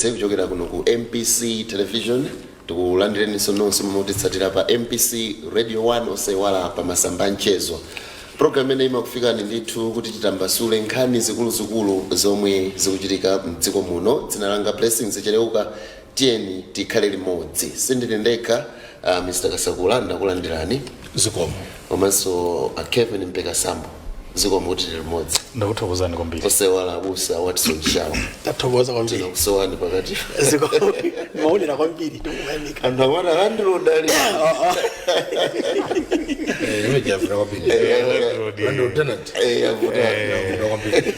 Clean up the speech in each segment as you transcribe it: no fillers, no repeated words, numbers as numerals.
Kamvetsetse kuchokera kuno ku MBC Television. Tikulandireninso nonse mutitsatira pa MBC Radio 1, osaiwala pa masamba a mchezo. Program imene imakufikani ndithu kuti titambasule nkhani zikuluzikulu zomwe zikuchitika mdziko muno. Dzina langa Blessings Cheleuka. Tiyeni tikhale limodzi. Sindili ndekha. Mr Kasakula, ndakulandirani. Zikomo. Komanso Kevin Mpekasambo, zikomo kuti tili limodzi. Ndakuthokozani kwambiri. Osaiwala abusa Watson Shaw. Tathokoza kwambiri. Tinakusowani pakati. Zikomo, maonera kwambiri, ndikumayamika. Anthu amati alandilodali. Imene javuta kwambiri, landlord tenant. Yavuta. Yavuta kwambiri.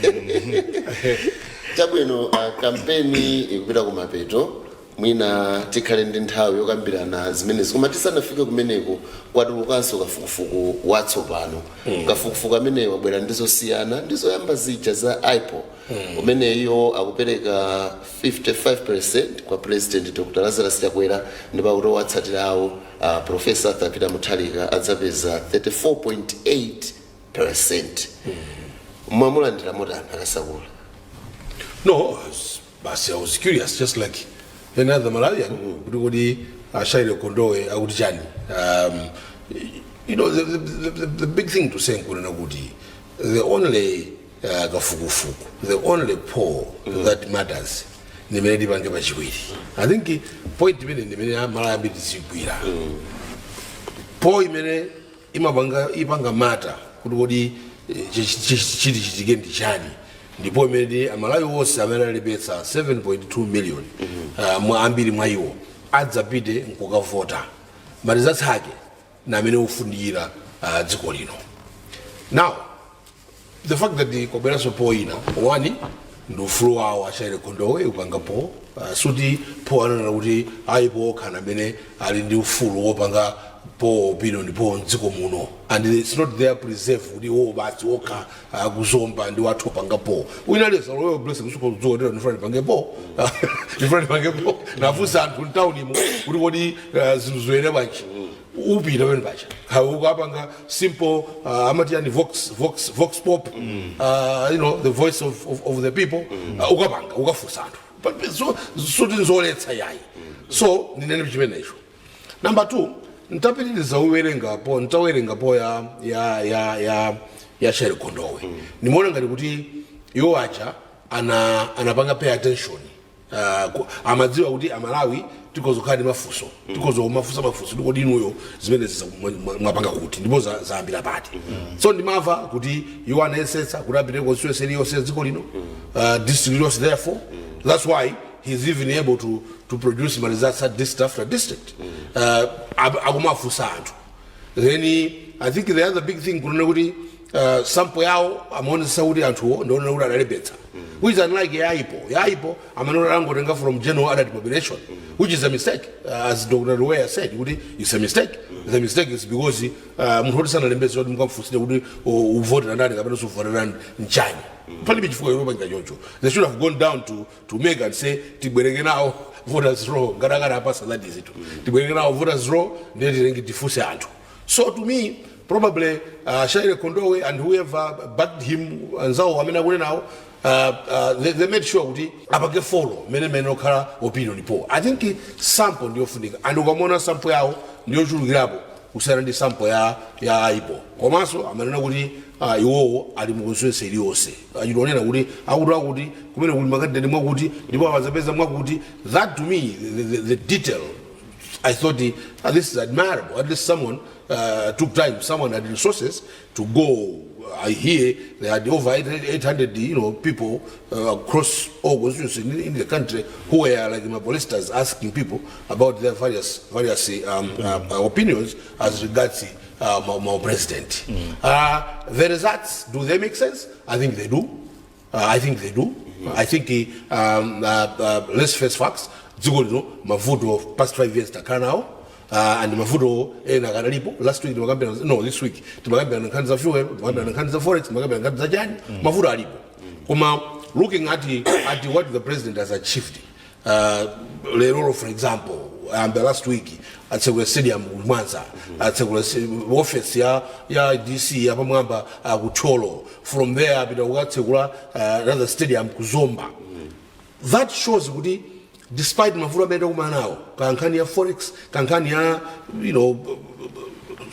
Chabwino, kampeni ikupita kumapeto. Mwina tikhale ndi nthawi yokambirana zimenezi, koma tisanafike kumeneko, kwatulukanso kafukufuku watsopano. Kafukufuku amene wabwera ndizosiyana ndizoyamba zija za IPOR, umeneyo akupereka 55% kwa President Dr Lazarus Chakwera, ndipo akuti owatsatirawo, Professor Arthur Peter Mutharika, adzapeza 34.8%. Mwamulandira motani, Akasakula? No, basi, I was curious just like any other Malawian kuti a Shyley Kondowe akuti chani. The big thing to say nkunena kuti the only kafukufuku, the only poll that matters nimene tipange pachiwiri. I think point imene ndimene Malawi ambiri tizigwira, poll imene imapanga ipanga matter kuti kodi chiti chitike ndi chani, ndipo imene Amalawi onse amene alembetsa 7.2 million, mwa ambiri mwa iwo adzapite nkukavota, ma results ake na amene ofunikira dziko lino. Now, the fact that kwabweranso poll ina, one, ndi ufulu wawo a Shyley Kondowe upanga poll. Suti poll ananena kuti ayipo okha amene ali ndi ufulu wopanga poll, opinion poll mdziko muno, and it's not their preserve kuti iwo basi okha akuzomba ndi wathu opanga poll. Wina aliyense aloweyo, Blessing, usukudzuka ndiro ndifuna ndipange poll, ndifuna ndipange poll, nafunsa anthu mtaunimo kuti kodi zinthu zoyenda bwanji, upita pamene pacha ukapanga simple, amati yani vox pop, the voice of the people. Ukapanga ukafunsa anthu. So suti nzoletsa yayi. So ndinene chimenecho. Number two, ntapitiriza uwerengapo, ntawerengapo ya Shyley Kondowe, nimaona ngati kuti iwo aja anapanga pay attention. Amadziwa kuti Amalawi tikozokhala ndi mafunso, tikozo mafunsa mafunso ndikodi inuyo zimene mwapanga kuti ndipo zayambira pati. So ndimamva kuti iwo anayesetsa kuti apite constituency iliyonse ya dziko lino, district iliyonse. Therefore, that's why he's even able to produce ma results at district after district, akumafunsa anthu. Then I think the other big thing kunena kuti sample yawo amaonesa kuti anthuwo ndionena kuti adalembetsa, which is unlike ya IPOR. Ya IPOR amanena angotenga from general adult population, which is a mistake, as Dr Luweya said kuti it's a mistake. The mistake is because munthu woti sanalembetse kuti mukamfunsire kuti uvotera ndani kapena suvotera nchani, palibe chifukwa chopanga choncho. They should have gone down to make and say tibwereke nawo voters roll ngati akanapasa, that is it, tibwereke nawo voters roll ndiye tilenge tifunse anthu. So to me, probably Shyley Kondowe and whoever backed him, anzawo amene akune nawo, they made sure kuti apange follow mene mene okhala opinion poll. I think sample ndiyofunika, and ukamona sample yawo ndiyochulukirapo kusiyana ndi sample ya IPOR. Komanso amanena kuti iwowo ali mu constituency iliyonse, achitonena kuti akuti kumene kuli ma candidate mwakuti ndipo amazapeza mwakuti. That to me, the detail, I thought this is admirable. At least someone took time, someone had resources to go. I hear they had over 800 people across all constituencies in the country who were like my pollsters, asking people about their various opinions as regards my president. The results, do they make sense? I think they do. I think they do. I think let's face facts. Dziko lino mavuto past 5 years takhala nawo, and mavuto ena akadalipo. Last week timakambirana, no, this week timakambirana nkhani za fuel, timakambirana nkhani za forex, timakambirana nkhani za chani. Mavuto alipo, koma looking at what the president has achieved, lerolo for example, the last week atsekula stadium ku Mwanza, atsekula office ya DC yapamwamba ku Thyolo. From there apita kukatsekula another stadium ku Zomba. That shows kuti Despite mavuto amene takumana nawo, kankhani ya forex, kankhani ya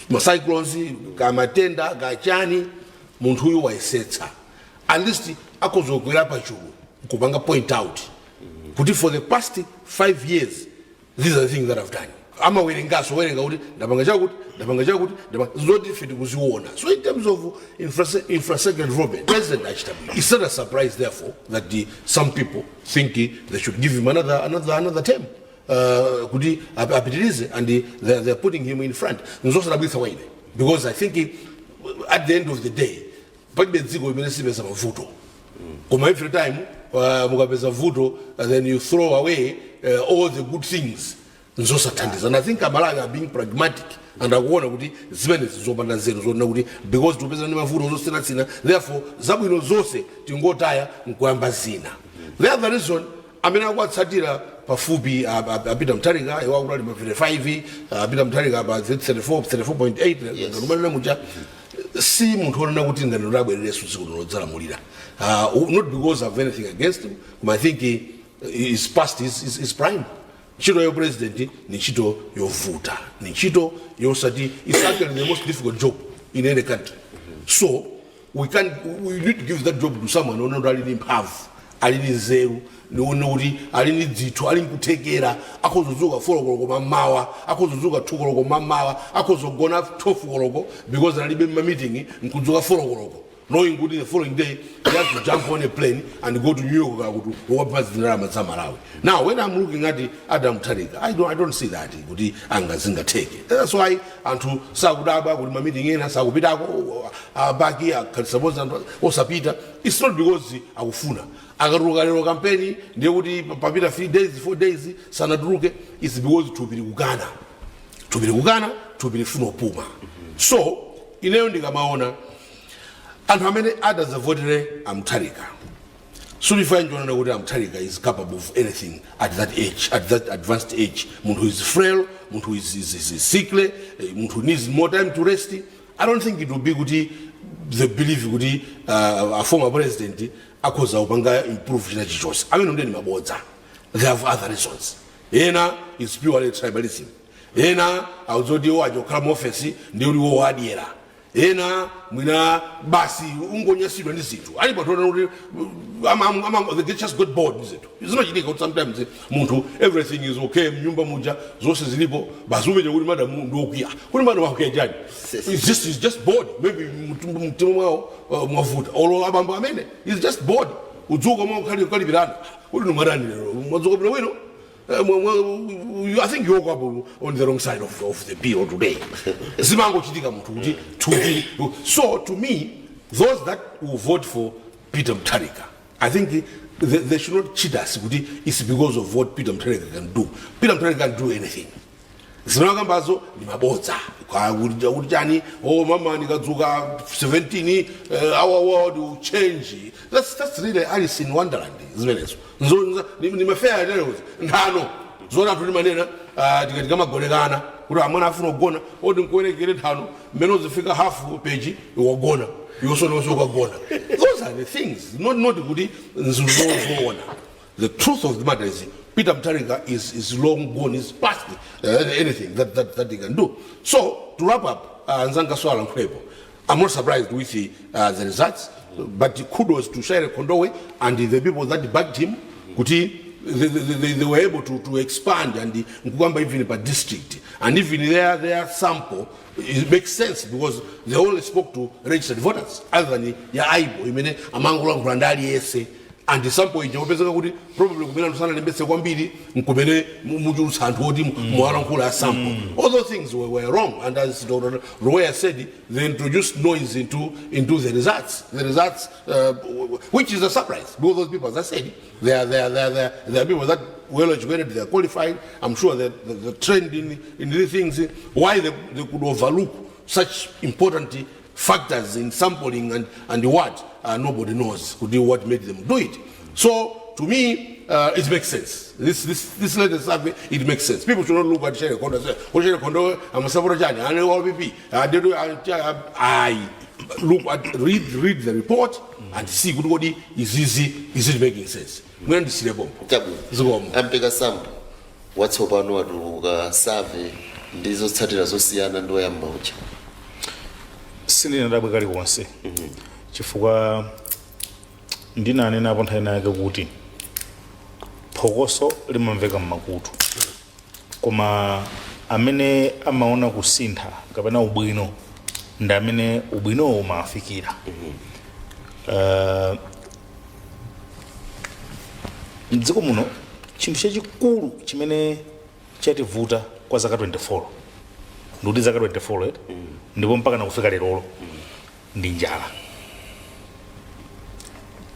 macyclones, kamatenda, kachani, munthu uyu wayesetsa. At least akhoza pachulu kupanga point out kuti for the past 5 years, these are the things that I've done. Amawerengaso, werenga kuti ndapanga chakuti, ndapanga chakuti, zoti ife tikuziona. So in terms of infrastructure development, President achita bwino. It's not a surprise therefore that some people think they should give him another term kuti apitirize, and they're putting him in front. Nzosadabwitsa kwa ine because I think at the end of the day palibe dziko limene silipeza mavuto, koma every time mukapeza vuto, then you throw away all the good things. Nzosathandiza. And I think Amalawi are being pragmatic and akuona kuti zimenezi zopanda nzeru, zoona kuti because tikupeza ndi mavuto zosiyanasiyana, therefore zabwino zonse tingotaya nkuyamba zina. The other reason, amene akuwatsatira pafupi a Peter Mutharika, iwo akuti ali pa 35, Peter Mutharika pa 34, 34.8. Ngakumanena muja, si munthu onena kuti ngati abwererenso dziko lino lodzalamulira, not because I've anything against him, koma I think he is past his prime. Ntchito ya president ni ntchito yovuta, ni ntchito yosati, it's actually the most difficult job in any country. So we need to give that job to someone onena kuti ali ndi mphamvu, ali ndi nzeru, nione kuti ali ndi dzithu, ali nkuthekera, akhoza 4 koloko mammawa, akhoza kudzuka 2 koloko mammawa, akhoza kugona 12 koloko because analibe ma meeting, nkudzuka 4 koloko knowing kuti the following day he has to jump on a plane and go to New York kakuti wapha ndalama za Malawi. Now when I'm looking at Adam Mutharika, I don't see that kuti angazingatheke. That's why anthu sakudabwa kuti ma meeting ena sakupitako, abaki suppose anthu osapita. It's not because akufuna. Akatuluka lero kampeni, ndiye kuti papita 3 days, 4 days sanatuluke. It's because thupi likukana, thupi likukana, thupi lifuna kupuma. So ineyo ndikamaona anthu amene adadzavotere aMutharika, sulifuna njonena kuti aMutharika is capable of anything at that age, at that advanced age. Munthu is frail, munthu is sickly, munthu needs more time to rest. I don't think it will be kuti they believe kuti a former president akhoza kupanga improve china chichonse. Amene ndiye ni mabodza. They have other reasons. Ena is purely tribalism, ena awuzoti iwo achokhala mu office ndi kuti iwo wadyera, ena mwina basi ungonyasidwa ndi zinthu. Alipo tiona kuti they just got bored ndi zinthu. Zimachitika kuti sometimes munthu everything is okay mnyumba muja, zonse zilipo, basi umeje kuti madamu ndiokwiya. Kuti madamu akwiya chani? It's just bored. Maybe mtima mwawo mwavuta, olo abambo amene is just bored. Udzuka mwa kalipirana kuti numarani lero mwadzuka bwino bwino. I think you woke up on the wrong side of the pillow today. Zimangochitika munthu kuti thupi. So to me, those that will vote for Peter Mutharika, I think they should not cheat us kuti it's because of what Peter Mutharika can do. Peter Mutharika can do anything. Zinakambazo ni mabodza. Kuti chani? Oh mama, ndikadzuka 17, our world will change. That's really Alice in Wonderland zimenezo. Ni ma fairy tales, nthano zona anthu timanena tikamagonekana kuti amwana afuna kugona, oti nkuwerekere nthano, mmene uzifika half page wagona, iwonso nonso ukagona. Those are the things, not kuti nzizoona. The truth of the matter is Peter Mutharika is long gone, is past anything that he can do. So to wrap up, Nzanga Swala Nkwepo, I'm not surprised with the results, but kudos to Shire Kondowe and the people that backed him. Kuti they were able to expand and nkukamba even per district and even their sample, it makes sense because they only spoke to registered voters, other than ya aibo imene amangolankhula ndi aliyense, and sample ija upezeka kuti probably kumene anthu sanalembetse kwambiri nkumene muchulutsa anthu oti muwalankhula a sample. All those things were wrong, and as Dr. Roya said, they introduced noise into the results, which is a surprise because those people, as I said, they are people that well educated, they are qualified. I'm sure that the trend in these things, why they could overlook such important factors in sampling and what, nobody knows could do what made them do it. So to me, it makes sense. This latest survey, it makes sense. People should not look at Shelley Kondo and say, "Oh, Shelley Kondo, I'm a supporter. I know OPP. I did. I look at read the report and see good what is easy. Is it making sense?" When the see bomb. Chabwino. Zikomo. Ampeka sambo watsopano watuluka survey ndi zotsatira zosiyana ndi woyamba uja. Sindinadabwe kalikonse, chifukwa ndinanenapo nthawi yake kuti phokoso limamveka mmakutu, koma amene amaona kusintha kapena ubwino ndi amene ubwinowo umafikira. Mdziko muno chinthu chachikulu chimene chativuta kwa zaka 24, ndikuti zaka 24 eti, ndipo mpaka nakufika lerolo, ndi njala.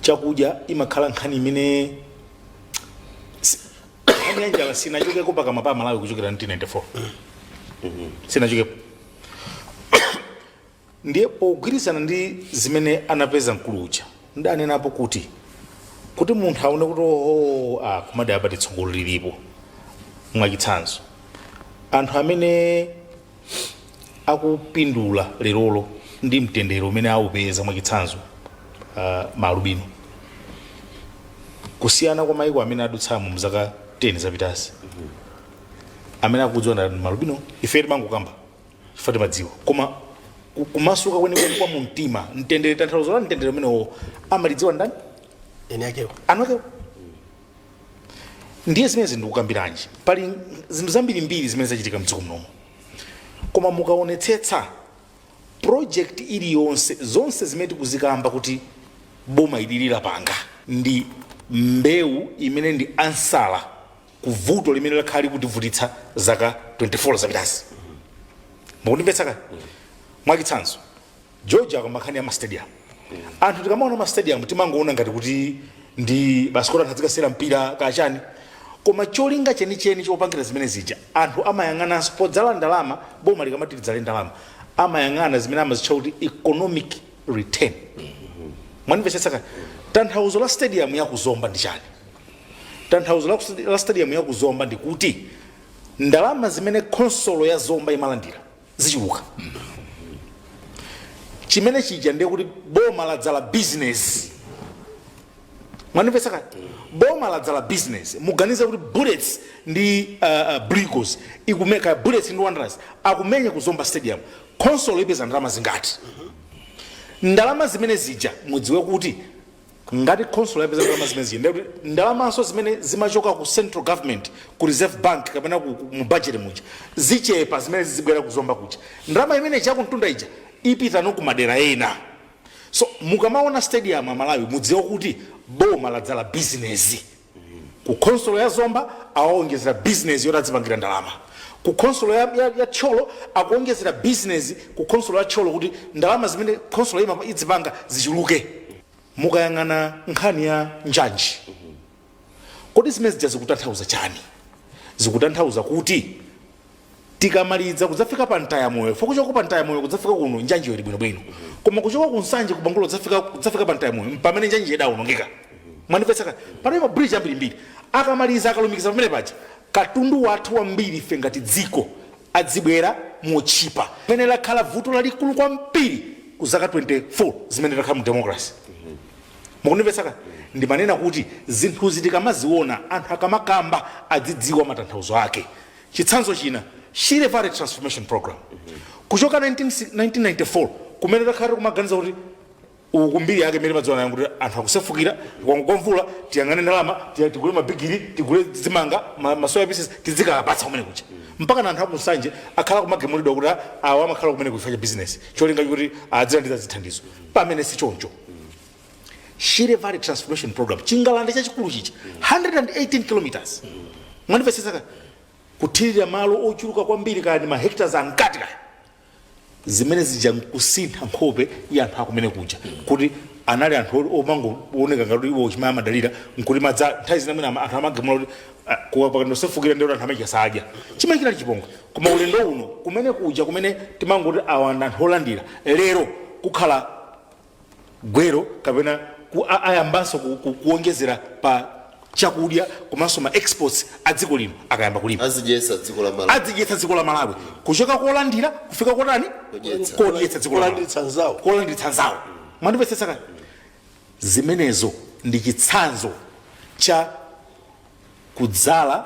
Chakudya imakhala nkhani imene nkhani ya njala sinachokeko pakamwa pa Malawi kuchokera 1994, sinachokepo. Ndiye pogwirizana ndi zimene anapeza mkulu uja, ndanenapo kuti munthu aone kuti oho, ah, kumadi abati tsogolo lilipo. Mwachitsanzo, anthu amene akupindula lerolo ndi mtendere umene aupeza, mwachitsanzo maalubino, kusiyana kwa maiko amene adutsamo mzaka 10 zapitazi, amene akudziwa ndi maalubino. Ife timangokamba chifukwa timadziwa, koma kumasuka kwenikweni kwa mumtima, mtendere, tanthauzo la mtendere umenewo amalidziwa ndani? Eni akewo. Anu akewo. Ndiye zimene ndikukambiranji, pali zinthu zambirimbiri zimene zachitika mdziko munomo, koma mukaonetsetsa project iliyonse, zonse zimene tikuzikamba kuti boma ilili lapanga, ndi mbewu imene ndi answer ku vuto limene lakhala likutivutitsa zaka 24 zapitazi. Mukundimvetsa kaya? Mwachitsanzo, George akamankhani ya mastadium, anthu tikamaona mastadium timangoona ngati kuti ndi basi kuti anthu azikasera mpira kachani, koma cholinga chenicheni chopangira zimene zija, anthu amayang'ananso podzala ndalama. Boma likamati lidzale ndalama, amayang'ana zimene amazitcha kuti economic return. Mwanimvetsetsa kaya? Tanthauzo la stadium ya kuzomba ndi chani? Tanthauzo la stadium ya kuzomba ndi kuti ndalama zimene khonsolo ya Zomba imalandira zichuluka. Chimene chija ndiye kuti boma ladzala business. Mwanimvetsa kaya? Boma ladzala business. Muganize kuti Bullets ndi Blue Eagles ikumeka, Bullets ndi Wanderers akumenya ku Zomba Stadium, khonsolo ipeza ndalama zingati? Ndalama zimene zija, mudziwe kuti ngati khonsolo yapeza ndalama zimene zija, ndiye kuti ndalamanso zimene zimachoka ku central government, ku Reserve Bank kapena mu budget muja zichepa, zimene zizibwera kuzomba kuja. Ndalama imene chakumtunda ija ipita no kumadera ena. So mukamaona stadium amalawi, mudziwe kuti boma ladzala business. Ku khonsolo ya Zomba awonjezera business yoti adzipangira ndalama. Ku khonsolo ya Thyolo akuonjezera business ku khonsolo ya Thyolo kuti ndalama zimene khonsolo ima idzipanga zichuluke. Mukayang'ana nkhani ya njanji, kodi zimene zija zikutanthauza chani? Zikutanthauza kuti tikamaliza kudzafika pa Mtayamoyo, fo kuchoka pa Mtayamoyo kudzafika kuno njanjiyo ili bwinobwino, koma kuchoka ku Nsanje kubangulo kudzafika pa Mtayamoyo pamene njanji idawonongeka. Mwandimvetsa? Pano ma bridge ambirimbiri akamaliza, akalumikiza pamene paja, katundu wathu wambiri ife ngati dziko adzibwera mochipa, pamene lakhala vuto lalikulu kwambiri ku zaka 24 zimene takhala mu democracy. Mukundimvetsa? Ndimanena kuti zinthuzi tikamaziona, anthu akamakamba adzidziwa matanthauzo ake. Chitsanzo china, Shire Valley Transformation Program, kuchoka 19 1994 kumene takhala kumaganiza kuti uku mbiri yake imene madziwa nayo kuti anthu akusefukira kwa mvula, tiyang'ane ndalama, tigule mabigiri, tigule zimanga, masoya pieces, tizikapatsa kumene kuja, mpaka na anthu akunsanje akhala kumagemulidwa kuti awa amakhala kumene kuifa cha business, cholinga chokuti adzilandira zithandizo, pamene si choncho. Shire Valley Transformation Program, chingalande chachikulu chicha, 118 kilometers, mwandimvetsetsa? Kuthirira malo ochuluka kwambiri, kaya ndi mahectares angati kaya, zimene zija nkusintha nkhope ya anthu akumene kuja, kuti anali anthu omangooneka ngati iwo chimene amadalira nkuti madza. Nthawi zina mwina anthu amagemula kuti pakandosefukira ndiye kuti anthu amachita sadya, chimene chinali chipongwe. Koma ulendo uno kumene kuja, kumene timangoti awa ndi anthu olandira, lero kukhala gwero kapena ayambanso kuwonjezera pa Chakudya komanso ma exports a dziko lino akayamba kulima. Azidyetsa dziko la Malawi. Adzidyetsa dziko la Malawi kuchoka kolandira kufika kotani? Kodyetsa. Kodyetsa dziko la Malawi. Kolandiritsa nzawo. Kolandiritsa nzawo. Mwandimvetsetsa kale? Zimenezo ndi chitsanzo cha kudzala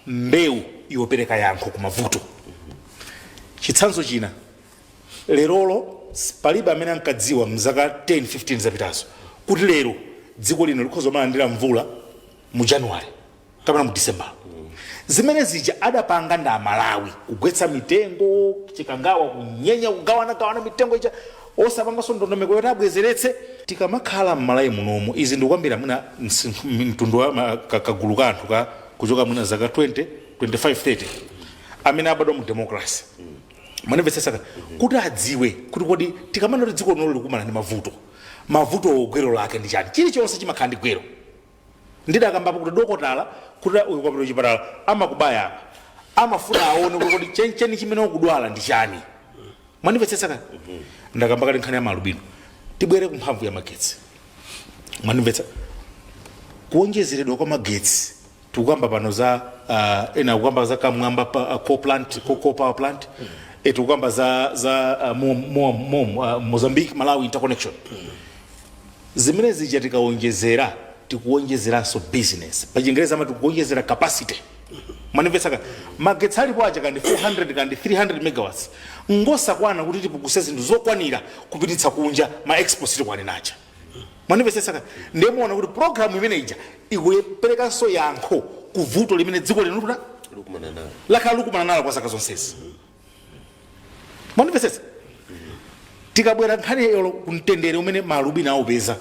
mbewu yopereka yankho ku mavuto. Chitsanzo china, lerolo palibe amene ankadziwa mzaka 10 15 zapitazo kuti lero dziko lino likhoza kumalandira mvula mu January kapena mu December. Zimene zija adapanga ndi Amalawi, kugwetsa mitengo Chikangawa, kunyenya, kugawanagawana mitengo ija, osapanganso ndondomeko yoti abwezeretse. Tikamakhala m'Malawi munomu, izi ndikuyambira mwina mtundu wa kagulu ka anthu ka kuchoka mwina zaka 20 25 30 amene abadwa mu democracy, mwandimvetsetsa? Kuti adziwe kuti kodi tikamana kuti dziko linolo likumana ndi mavuto, mavuto gwero lake ndi chani? Chilichonse chimakhala ndi gwero. Ndidakambapo kuti dokotala, kuti uyu ukapita kuchipatala amakubaya apa, amafuna aone kuti kodi chenicheni chimene ukudwala ndi chani. Mwandimvetsetsa kale? Ndakamba kale nkhani ya maalubino. Tibwere ku mphamvu ya magetsi. Mwandimvetsa? Kuonjezeredwa kwa magetsi tikukamba pano za ena akukamba za Kamwamba coal plant, coal power plant, tikukamba za Mozambique Malawi interconnection. Zimene zija tikaonjezera, tikuonjezeranso business. Pa Chingereza amati tikuonjezera capacity. Mwandimvetsa ka? Magetsi alipo aja, kandi 400 kandi 300 megawatts, ngosakwana kuti tipukuse zinthu zokwanira kupititsa kunja, ma exports tikwaninacha. Mwandimvetsetsa ka? Ndiye muona kuti program imene ija ikuperekanso yankho ku vuto limene dziko lino likuta likumana nayo. Lakhala likumana nalo kwa zaka zonsezi. Mwandimvetsetsa? Tikabwera nkhani yolo kumtendere umene maalubino aupeza,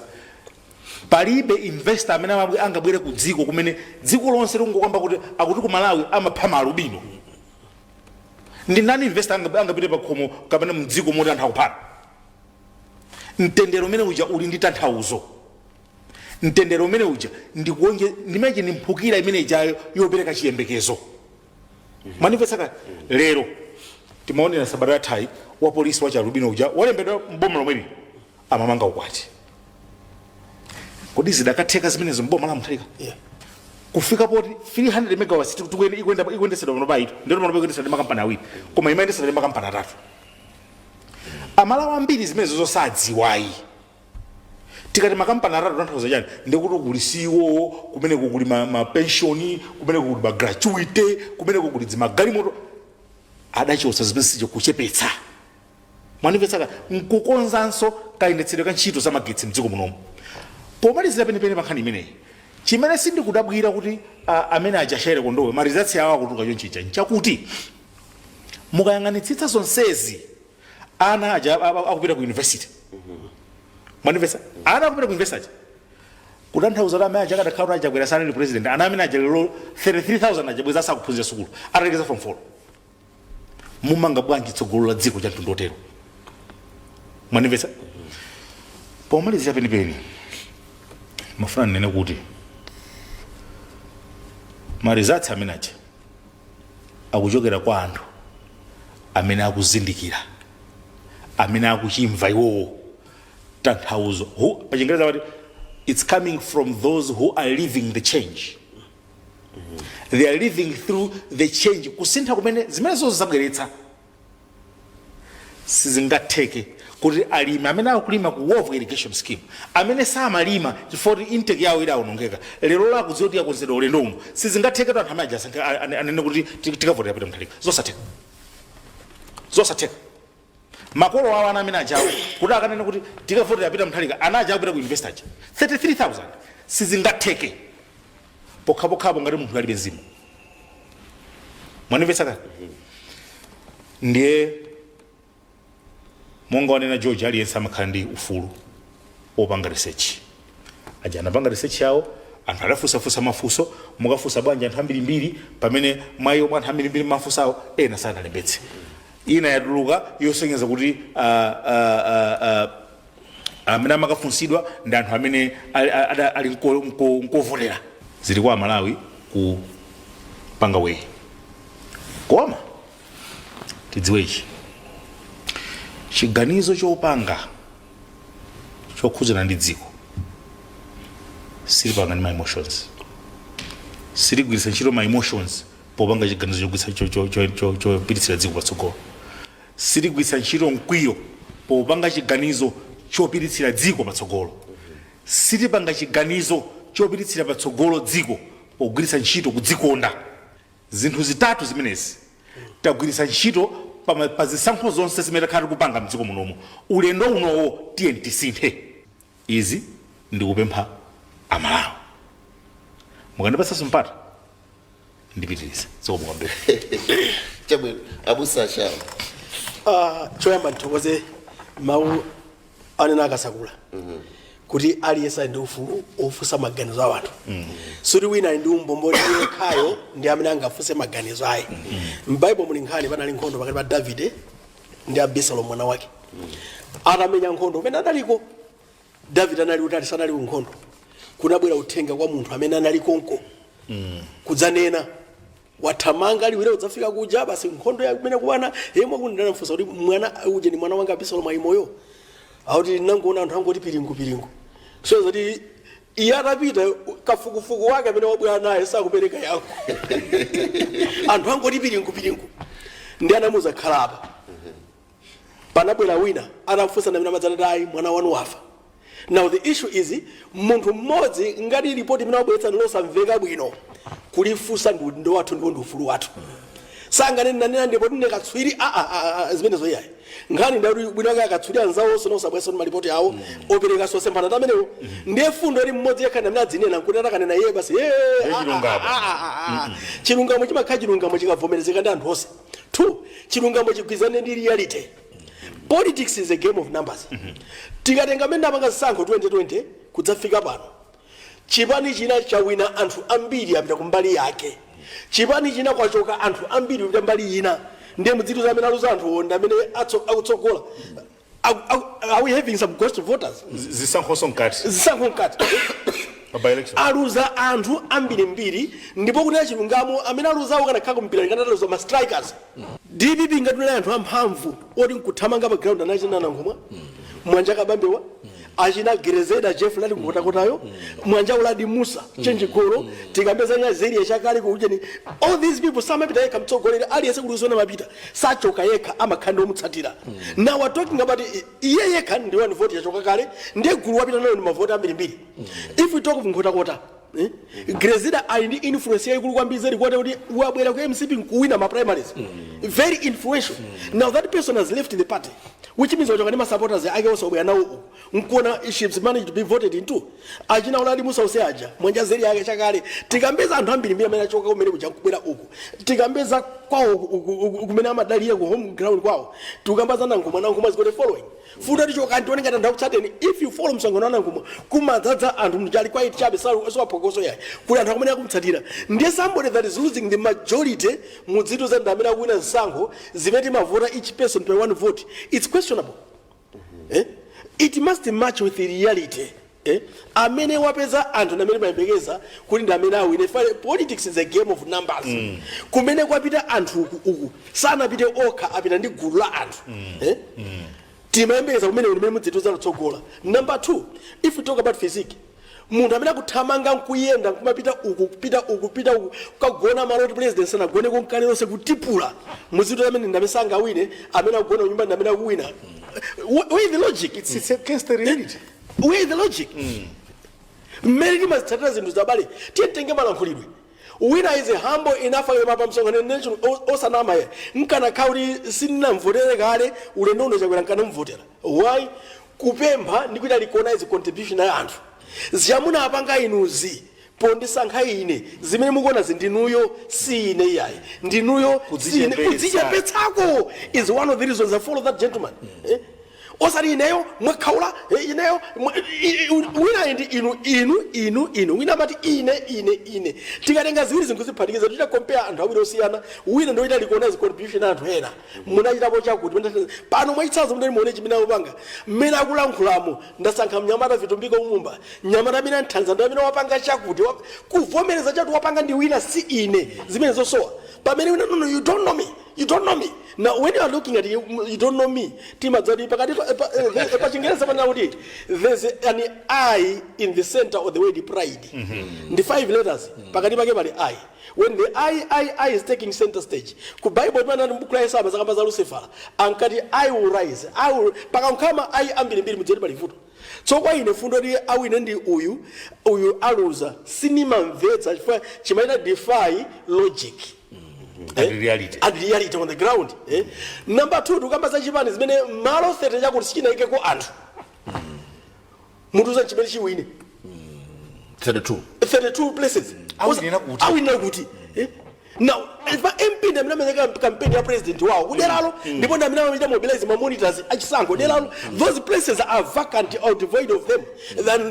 palibe investor amene angabwere ku dziko kumene dziko lonse likungokamba kuti akuti ku Malawi amapha maalubino. Ndi ndani investor angapite pa khomo kapena mdziko moti anthu akuphana? Mtendere umene uja uli ndi tanthauzo. Mtendere umene uja ndikuonje ndimeche ndi mphukira imene ijayo yopereka chiyembekezo. Mwandimvetsa kale? Lero timaonera sabata yathayi wa polisi wa chialubino uja walembedwa mboma lomweli amamanga ukwati. Kodi zidakatheka zimenezo mboma la Mutharika? Yeah. Kufika poti 300 megawatts ikuyendetsedwa pano paito, ndero pano ikuyendetsedwa ndi makampani awiri, koma imayendetsedwa ndi makampani atatu. Amalawi ambiri zimenezo zosadziwayi. Tikati makampani atatu tanthauza chani? Ndikuti kuli CEO, kumeneko kuli ma pension, kumeneko kuli ma gratuity, kumeneko kuli dzimagalimoto. Adachotsa zimene zija kuchepetsa. Mwandimvetsa? Nkukonzanso kayendetsedwe ka ntchito za magetsi mdziko munomu. Pomalizira penipeni pa nkhani imeneyi, chimene sindikudabwira kuti amene aja Shire Kondowe ma results awo akutuluka chonchija nchakuti mukayang'anitsitsa zonsezi, ana aja akupita ku university. Mwandimvetsa? Ana akupita ku university aja, kutanthauza kuti amene aja akadakhala kuti achakwera sanali president, ana amene aja lero 33,000 aja bweza asakuphunzira sukulu atalekeza form 4. Mumanga bwanji tsogolo la dziko cha mtundu otero? Mwandimvetsa? Pomalizira penipeni, mafuna ndinene kuti ma results amene aja akuchokera kwa anthu amene akuzindikira, amene akuchimva iwowo tanthauzo. Pa Chingereza amati it's coming from those who are living the change. They are living through the change, kusintha kumene zimene zonse zabweretsa. Sizingatheke kuti alimi amene akulima ku Wovo Irrigation Scheme, amene samalima chifukwa kuti intake yawo idawonongeka, lero lakudziwa kuti yakonzedwa ulendo uno, sizingatheke kuti anthu amene aja anene kuti tikavotera Peter Mutharika. Zosatheka, zosatheka. Makolo awo ana amene ajawo kuti akanene kuti tikavotera Peter Mutharika, ana aja akupita ku university aja 33,000, sizingatheke pokhapokhapo ngati munthu alibe mzimu. Mwandimvetsa kale? Ndiye monga wanena George, aliyense amakhala ndi ufulu wopanga research. Aja anapanga research yawo, anthu adafunsafunsa mafunso. Mukafunsa bwanji anthu ambirimbiri pamene mwayi omwe anthu ambirimbiri mafunsawo ena sanalembetse? Ina yatuluka yosonyeza kuti amene amakafunsidwa ndi anthu amene ali nkovotera. Zili kwa Amalawi kupanga weigh. Koma tidziwe ichi: chiganizo chopanga chokhudzana ndi dziko silipanga ndi ma emotions. Sitigwiritsa ntchito ma emotions popanga chiganizo chopititsira dziko patsogolo. Sitigwiritsa ntchito mkwiyo popanga chiganizo chopititsira dziko patsogolo. Sitipanga chiganizo chopititsira patsogolo dziko pogwiritsa ntchito kudzikonda. Zinthu zitatu zimenezi tagwiritsa ntchito pa zisankho zonse zimene takhala tikupanga mdziko munomo. Ulendo unowo tiye tisinthe izi. Ndikupempha Amalawi, mukandipatsanso mpata ndipitirize. Zikomo kwambiri. Chabwino, abusa Achawo. Choyamba ndithokoze mawu anena Akasakula kuti aliyense ali ndi ufulu ofunsa maganizo a anthu. Suti wina ali ndi umbombo ndi yekhayo ndi amene angafunse maganizo ayi. M'Baibulo muli nkhani, panali nkhondo pakati pa Davide ndi Abisalomu mwana wake. Atamenya nkhondo, kumene adaliko Davide anali utali, sanali ku nkhondo, kunabwera uthenga kwa munthu amene anali konko kudzanena wathamanga liwire udzafika kuja basi nkhondo ya kumene kuwana yemwe kundanafunsa kuti mwana uja ni mwana wanga Abisalomu ali moyo, akuti nangoona anthu angoti piringu piringu. So zoti iye atapita, kafukufuku wake amene wabwera naye sakupereka yankho. Anthu angoti piringu piringu, ndi anamuza khala apa. Panabwera wina anafunsa namene amadzanati, "Ayi, mwana wanu wafa." Now the issue is, munthu mmodzi ngati ripoti imene wabweretsa losamveka bwino, kulifunsa ndi udindo wathu ndipo ndi ufulu wathu. Sanganene nanena ndipo ndine katswiri zimenezo iyayi. Nkhani ndakuti bwino ake akatswiri anzawo nosabweretsa ndi malipoti awo opereka sosemphana ndi amenewo. Ndiye fundo ili mmodzi yekha ndamene adzinena nkuti atakanena iye basi, Ndiye chilungamo. Chilungamo chimakhala chilungamo chikavomerezeka ndi anthu onse. Two, chilungamo chigwirizane ndi reality. Politics is a game of numbers. Tikatenga amene apanga zisankho 2020 kudzafika pano, chipani china chawina anthu ambiri apita kumbali yake, chipani china kwachoka anthu ambiri kupita mbali ina. Ndiye mudzitu amene aluza anthu ndi amene akutsogola. Are we having some ghost voters? Zisankhonso mkati? Zisankho mkati. Pa by election. Aluza anthu ambirimbiri, ndipo kunena chilungamo, amene aluzawo kanakhala kumpira kanataluza ma strikers. DPP ngatulera anthu amphamvu oti nkuthamanga pa ground, anachina Nankhumwa, Mwanja Kabambewa, achina Gerezeda Jeff lali kukotakotayo, Mwanja Uladi Musa chenjigolo, tikambeza Nyazeri chakale kuujeni. All these people samapita yekha. Mtsogoleri aliyense kuti uzona mapita sachoka yekha, amakhala ndi omutsatira. Now we're talking about iye yekha ndi one vote yachoka kale, ndiye gulu wapita nayo ndi mavoti ambirimbiri. If we talk of Nkhotakota, eh? Grezida ali ndi influence yayikulu kwambiri zedi kuona kuti wabwera ku MCP nkuwina ma primaries, very influential. Now that person has left the party, which means wachoka ndi ma supporters ake onse obwera nawo uku, nkuona she's managed to be voted into. Achina Uladi Musa use aja, Mwanja zeri yake chakale, tikambeza anthu ambirimbiri amene achoka kumene kuja nkubwera uku. Tikambeza kwawo kumene amadalira ku home ground kwawo, tikambaza Nankhumwa. Nankhumwa is got a following. Futa tichoka ntione ngati anthu akutsateni. If you follow msonkhano wa Nankhumwa, kumadzadza anthu mchali kwaiti chabe, siwaphokoso yayi, kuli anthu akumene akumutsatira. Ndiye somebody that is losing the majority mudzitu za ndi amene akuwina zisankho zimene timavota each person per one vote, it's questionable, eh? It must match with the reality, eh? Amene wapeza anthu ndi amene mayembekeza kuti ndi amene awine. Politics is a game of numbers. Kumene kwapita anthu uku uku sanapite okha, apita ndi gulu la anthu, eh? Timayembekeza kumene limene mudzituza lutsogola. Number two, if we talk about physique, munthu amene akuthamanga nkuyenda nkumapita uku, kupita uku, kupita uku, kukagona malo oti president sanagone konkale lonse, kutipula muzitu amene ndamene sangawine, amene akugona kunyumba ndi amene akuwina. Where is the logic? It's against the reality. Where is the logic? Mmene timazitsatira zinthu zabale, tiye titenge malankhulidwe. Wina is humble enough akema pa msonkhano national osanama ye nkanakhala kuti sindinamvotere kale, ulendo uno Chakwera nkanamvotera. Why? Kupempha ndi kuita recognize contribution ya anthu. Ziyamuna apanga inuzi pondisankha ine, zimene mukuona zindinuyo, si ine iyayi, ndinuyo, si ine. Kudzichepetsa. Kudzichepetsako is one of the reasons I follow that gentleman, eh? Osati ineyo mwakhaula, ineyo wina ndi inu inu inu inu, wina amati ine ine ine. Tikatenga ziwiri zinkuziphatikiza, tichita compare anthu awiri osiyana. Wina ndoita recognize contribution ya anthu ena, munachitapo chakuti pano mwachitsanzo mudali muone chimene akupanga mmene akulankhulamo. Ndasankha mnyamata Vitumbiko Mumba, mnyamata amene anthanza ndi amene wapanga chakuti, kuvomereza chakuti wapanga ndi wina, si ine, zimene zosowa. Pamene wina, no, no, you don't know me. You don't know me. Now when you are looking at you, you don't know me, timadzati pakati pa Chingereza panena kuti there's an I in the center of the word pride. Ndi five letters, pakati pake pali I. When the I, I, I is taking center stage, ku Bible timanati mbuku la Yesaya zakamba za Lucifer, ankati, "I will rise, I will." Pakankhama I ambirimbiri, mudzoti pali vuto. So kwa ine, fundo ndi awine ndi uyu, uyu aluza, sinimamvetsa chifukwa chimaita defy logic and reality. And reality on the ground, eh? Number two, tikamba za chipani zimene malo 30 chakuti sichinayikeko anthu, munthu chimene chiwine 32. 32 places. Awinira kuti? Awinira kuti, eh? Now pa MP ndi amene amene campaign ya president wawo kuderalo, ndipo ndi amene amachita mobilize ma monitors achisankho deralo. Those places are vacant or devoid of them.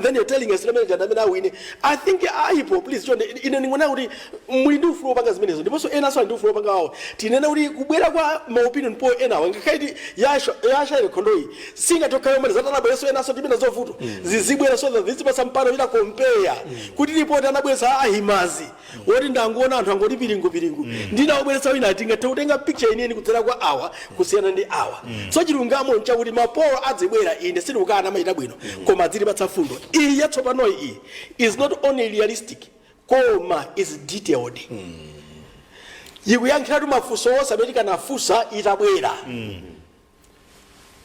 Then you're telling us amene amene awine. I think aipo, please chonde, ine ndikuona kuti muli ndi ufulu wopanga zimenezo, ndiponso enanso ali ndi ufulu wopanga wawo. Tinene kuti kubwera kwa ma opinion poll enawo, ngakhale yashaire khondoyi singatokha yomwe zatanabwereso enanso timene zovuto zizibwera so that zizipasa mpano ita compare kuti ripoti anabweretsa ahimazi woti ndangoona anthu angoti piringu piringu, ndinawobweretsa wina ati ngathe kutenga picture ineni kudzera kwa awa kusiyana ndi awa. So chilungamo nchakuti ma poll adzibwera, ine sindikukana, amachita bwino, koma adzilipatsa fundo iyi yatsopanoyi. Iyi is not only realistic koma is detailed, ikuyankhiratu mafunso onse amene tikanafunsa itabwera.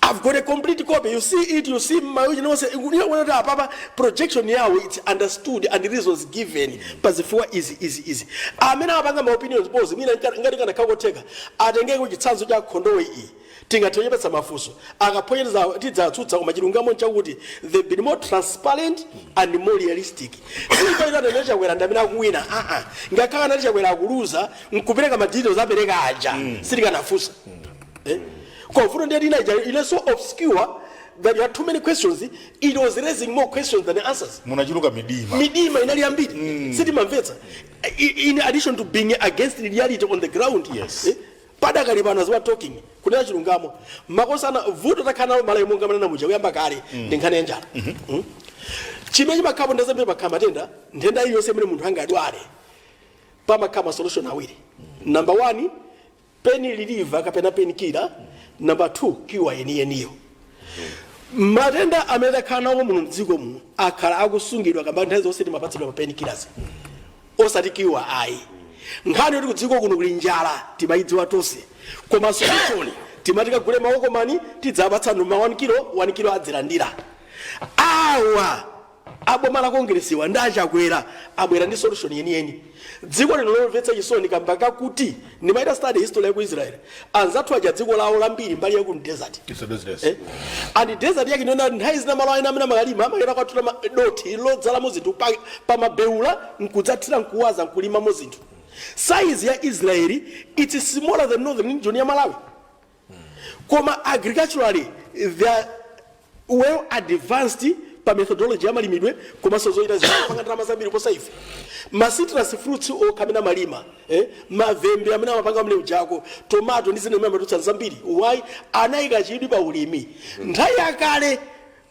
I've got a complete copy. You see it, you see my original. Kuti apapa projection yawo, it's understood and reasons given. Pazifukwa izi, izi, izi. Amene apanga ma opinions polls, mina ngati kana kakotheka atengeko chitsanzo cha khondowe iyi. Tingathe mafunso. Akaphonyereza tidzatsutsa, koma chilungamo nchakuti they've been more transparent and more realistic. Sikuita ndamene Chakwera ndamene akuwina. Ah ah. Ngakhale anati Chakwera akuluza, nkupereka ma details apereka aja. Sitikanafunsa. Eh? Kovuto ndiye tina ija ile so obscure that you had too many questions. It was raising more questions than answers. Munachuluka midima. Midima inali yambiri, sitimamvetsa, in addition to being against the reality on the ground. Yes. Eh? Padakali pano, as we are talking, kunena chilungamo, makosana, vuto takhala nalo Malawi monga manena muja kuyamba kale ndi nkhani ya njala. Chimene chimakhapo ndazambiri, pakhala matenda, nthenda iliyonse imene munthu angadwale, pamakhala ma solution awiri: number one, pain reliever kapena pain killer; number two, cure yeniyeniyo. Matenda amene takhala nawo muno mdziko muno akhala akusungidwa kamba nthawi zonse timapatsidwa ma pain killers, osati cure ayi. Nkhani yoti kudziko kuno kuli njala timayidziwa tonse, koma solution timati kagule mawokomani, tidzapatsa numa 1 kilo 1 kilo adzilandira. Awa aboma la Kongresiwa ndi aChakwera abwera ndi solution yeniyeni. Dziko lino lomvetsa chisoni kamba kakuti ndimaita study history ya ku Israel. Anzathu aja dziko lawo lambiri mbali ya ku desert. It's a business. Eh? And desert yake ndiona nthawi zina malo ena amene amalima amakera kwathula dothi lodzalamo zinthu pa mabeula, nkudzathira, nkuwaza, nkulimamo zinthu. Size ya Israeli, it's smaller than northern region ya Malawi, koma agriculturally they are well advanced pa methodology ya malimidwe komanso zoita zipanga ndalama zambiri posa ife. Ma citrus fruits okha amene amalima, eh? Mavembe amene amapanga amene ujako, tomato ndi zina zimene amatulutsa zambiri. Why? Anayika chidwi pa ulimi. Nthawi yakale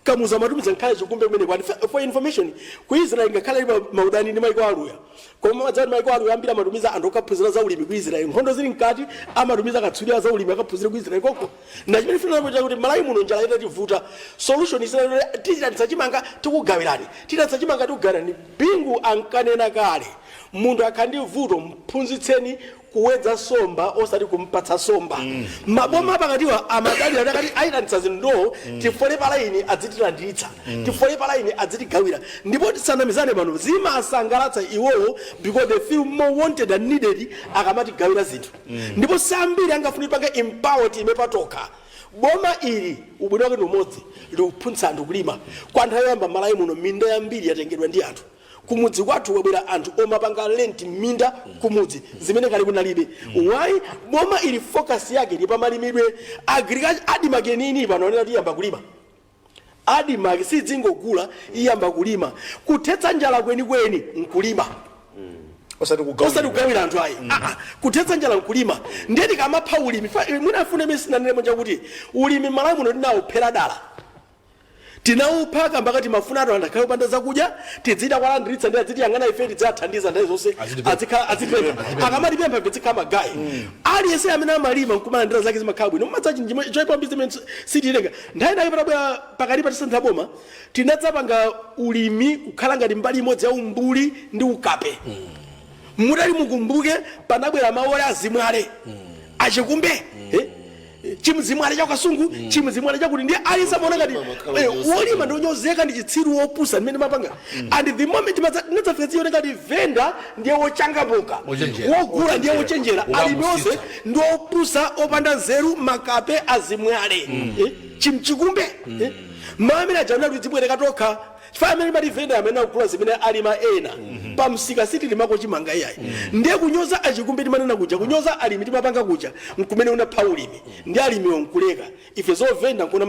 Kamuzu amatumiza nkhale chikumbe kumene kwani. For information, ku Israel ngakhale ali maudani ndi maiko aluya, koma madzati maiko aluya ambiri amatumiza anthu okaphunzira za ulimi ku Israel. Nkhondo zili mkati, amatumiza katswiri za ulimi akaphunzira ku Israel koko. Na chimene funa chakuti Malawi muno njala itativuta, solution isina tichitanitsa chimanga tikugawirani, titanitsa chimanga tikugawirani. Bingu ankanena kale, munthu akhala ndi vuto, mphunzitseni kuwedza somba, osati kumpatsa somba. Maboma pakatiwa amadalira kuti akati ayitanitsa zindowo, tifole pa laini adzitilandiritsa, tifole pa laini adzitigawira. Ndipo tisanamizane pano, zimasangalatsa iwowo because they feel more wanted and needed akamatigawira zinthu. Ndipo sambiri angafuni panga empower time patokha. Boma ili ubwino wake ndi umodzi, likuphunzitsa anthu kulima. Kwa nthawi yoyamba Malawi muno, minda yambiri yatengedwa ndi anthu. Kumudzi kwathu kwabwera anthu omapanga rent minda kumudzi, zimene kale kunalibe. Why? Boma ili focus yake ndi pamalimidwe, agriculture. ADMARC yenini pano anena kuti iyamba kulima. ADMARC sidzingogula, iyamba kulima. Kuthetsa njala kwenikweni nkulima, osati kugawira. Osati kugawira anthu ayi. Ah, ah. Kuthetsa njala nkulima. Ndiye tikamapha ulimi, mwina afune imene sinanenemo chakuti ulimi Malawi muno tinawophera dala. Tinawupha kamba kati mafuna atu anthu akhale opanda zakudya, tidzida kwalandiritsa ndi adzitiyang'ana ife, tidzathandiza nthawi zonse. Azitipempha. Azikhala azitipempha, akamatipempha tizikhala magayi. Aliyense amene amalima nkumalandira zake zimakhala bwino. Mumadza choyipa zimene sitilenga nthawi nayo patabwera pakati pa tisantha boma, tinadzapanga ulimi kukhala ngati mbali imodzi ya umbuli ndi ukape. Mutali mukumbuke, panabwera mawu azimwale achikumbe, eh? Chimzimwale cha Kasungu, chimzimwale chakuti, ndiye aliyense amaona ngati Amakhala onyozeka. Wolima ndi onyozeka, ndi chitsiru, wopusa mmene mapanga. And the moment tinadzafika zione ngati venda ndiye wochangamuka, Wochenjera. wogula ndiye wochenjera, alimi onse Ukamusitsa. ndi opusa, opanda nzeru, makape, azimwale, chimchikumbe, mawu amene aja anali kudzibwereka tokha, chifukwa amene mati venda amene akugula zimene alima ena pamsika, sitilimako chimanga iyayi. Ndiye kunyoza achikumbe timanena kuja, kunyoza alimi timapanga kuja, nkumene unapha ulimi ndi alimiwo nkuleka ife zovenda, nkuona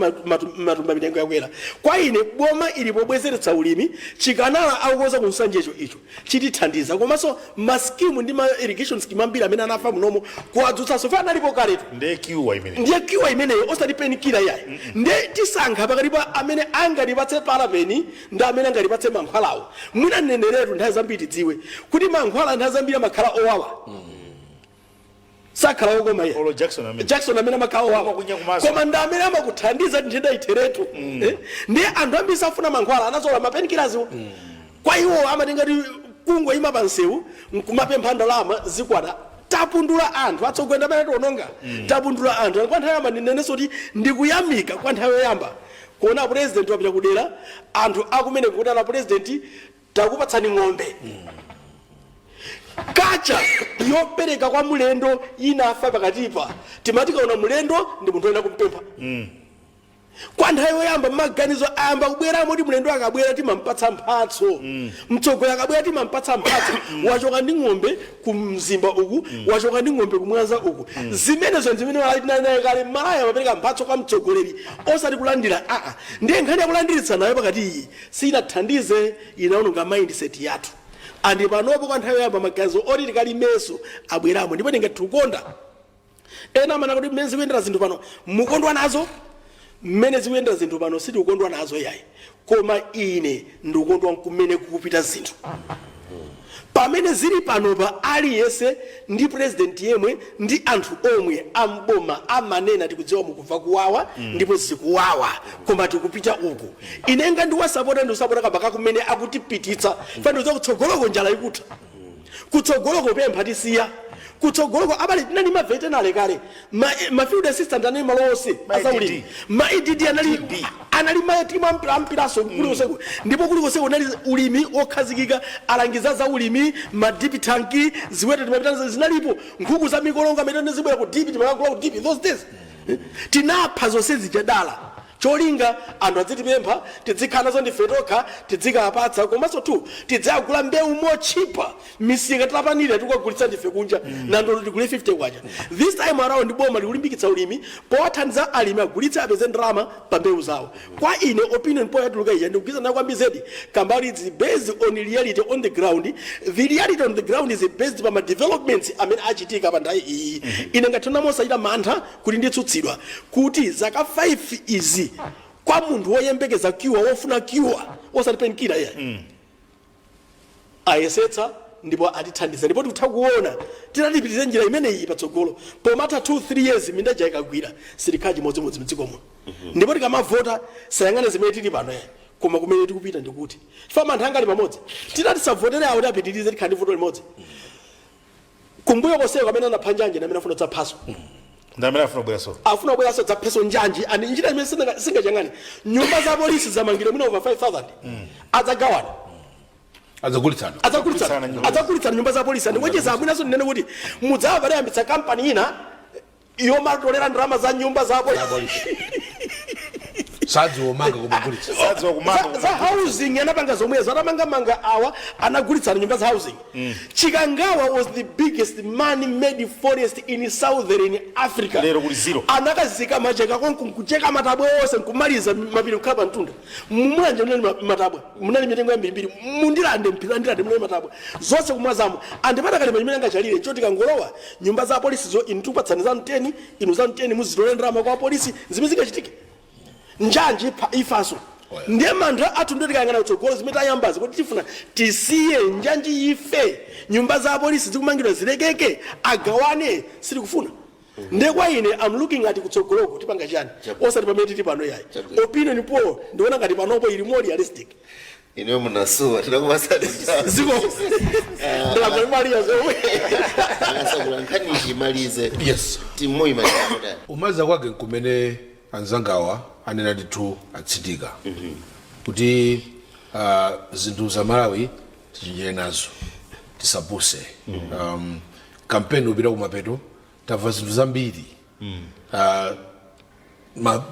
matumba mitengo yakwera. Kwa ine, boma ili pobwezeretsa ulimi, chikanala akukoza ku Nsanjecho, icho chitithandiza, komanso ma scheme ndi ma irrigation scheme ambiri amene anafa munomo kuwadzutsanso fa analipo kaletu. Ndiye cure imene. Ndiye cure imeneyo, osati painkiller yayi. Ndiye tisankha pakati pa amene angatipatse parapeni ndi amene angatipatse mankhwalawo. Mwina mneneretu nthawi zambiri tidziwe kuti mankhwala nthawi zambiri amakhala owawa, sakhala okoma iye. Olo Jackson amene. Jackson amene amakhala owawa, Amakunya kumaso. koma ndi amene amakuthandiza kuti nthenda itheretu. Eh? Ndiye anthu ambiri safuna mankhwala, anazola ma painkillers wo. Kwa iwo amatenga ti kungoyima pa nsewu nkumapempha ndalama zikwana. Tapundula anthu atsogolera amene tiononga, tapundula anthu. Kwa nthawi yoyamba ndinenenso kuti ndikuyamika, kwa nthawi yoyamba kuona president wapita kudera, anthu akumene kuti ana president takupatsani ng'ombe. Kacha yopereka kwa mulendo inafa pakatipa. Timati kaona mulendo ndi munthu woyenda kumpempha. Kwa nthawi yoyamba maganizo ayamba kubweramo kuti mulendo akabwera timampatsa mphatso, mtsogoleri akabwera timampatsa mphatso. Wachoka ndi ng'ombe ku Mzimba uku, wachoka ndi ng'ombe ku Mwanza uku. Zimenezo zimene naye kale Malaya amapereka mphatso kwa mtsogoleri, osati kulandira aa. Ndiye nkhani yakulandiritsa nayo pakati iyi sinathandize, inaononga mindset yathu. And panopo kwa nthawi yoyamba maganizo oti tikalimenso abweramo, ndipo ndingathe ena amana kuti mmene zikuyendera zinthu pano mukondwa nazo. Mmene zikuyendera zinthu pano sitikukondwa nazo yayi, koma ine ndikukondwa kumene kukupita zinthu. Pamene zili panopa, aliyense ndi president yemwe ndi anthu omwe amboma amanena, tikudziwa mukumva kuwawa, ndipo zikuwawa, koma tikupita uku. Ine nga ndiwasapota, ndikusapota kamba kakumene akutipititsa. Fandiza kutsogoloko njala ikutha, kutsogoloko pempha tisiya, kutsogoloko abale tinali ma veterinary kale, ma field assistant anali malo onse Ma azaulimi, ma EDD anali, anali matimu ampiraso kulikonse, ndipo kulikonse kunali ulimi wokhazikika, alangiza za ulimi, ma dip tank, ziweto timapita zinalipo, nkhuku za mikolongo amene zibwera ku dip, timakagula ku dip those days. Tinapha zonse zijadala cholinga anthu adzitipempha, tidzikhala nazo ndife tokha, tidzikapatsa, komanso tu tidzagula mbewu mochipa misika titapanira, tikukagulitsa ndife kunja, nandolo tigule 50 kwacha. This time around boma likulimbikitsa ulimi powathandiza alimi agulitse, apeze ndalama pa mbewu zawo. Kwa ine, opinion poll yatuluka ija ndikugwirizana nayo kwambiri zedi kambali it's based on reality on the ground. The reality on the ground is based pa ma developments amene achitika pa nthawi iyi. Ine ngathena mosachita mantha kuti nditsutsidwa kuti zaka 5 izi, kwa munthu woyembekeza cure, wofuna cure osati painkiller iyayi, ayesetsa ndipo atithandiza, ndipo tikutha kuona titatipitirize njira imeneyi patsogolo, pomatha 2 3 years minda ija ikagwira, sitikhala chimodzimodzi mdziko muno. Ndipo tikamavota sayang'ana zimene tili pano yayi, koma kumene tikupita. Ndikuti chifukwa mantha anga ali pamodzi, titati tisavotere awo tipitirize, tikhala ndi vuto limodzi kumbuyo koseko. Amene anapha njanji ndi amene afuna kudzaphaso. Ndi amene afuna kubweranso. Afuna kubweranso dzapheso njanji. And njira imene singachang'ane, nyumba za polisi zamangidwa mwina over 5000, adzagawana. Adzagulitsana. Adzagulitsana. Nyumba. Adzagulitsana nyumba za polisi. Andikuonjeza amwinaso ndinene kuti mudzava padayambitsa kampani ina yomatolera ndalama za nyumba za polisi. Sadziwa umanga kumagulitsa. Sadziwa kumanga. Za housing anapanga zomwezo, anamangamanga awa, anagulitsana nyumba za housing. Chikangawa was the biggest man made forest in Southern Africa. Lero kuli zero. Anakazika macheka konku, nkucheka matabwa onse, nkumaliza mapiri kukhala pamtunda. Mumulanje munali matabwa, munali mitengo yambirimbiri, mundilande mpira ndilande munali matabwa zonse kumwazamo. Andipatakalima chimene angachalire choti kangolowa nyumba za polisi zo, inu tikupatsani za mteni, inu za mteni muzitole ndalama kwa polisi. Zimene zingachitike, njanji ifaso. Ndiye mantha athu ndiye tikayang'ana kutsogolo, zimene tayambazi, kuti tifuna tisiye njanji ife, nyumba za apolisi zikumangidwa zilekeke, agawane, sitikufuna. Ndiye kwa ine, I'm looking at kutsogoloko tipanga chani, osati pamene tili pano yayi. Opinion poll ndiona ngati panopo ili more realistic. Ineyo munasuwa tinakumasani. Ziko ndalamalimaliya zomwe. Akasakula, nkhani ichimalize. Yes. Timoyimaliza. Umaliza kwake nkumene anzangawa anena ndithu, atsindika kuti zinthu za Malawi tichenjere nazo, tisapuse. Kampeni upita kumapeto, tamva zinthu zambiri,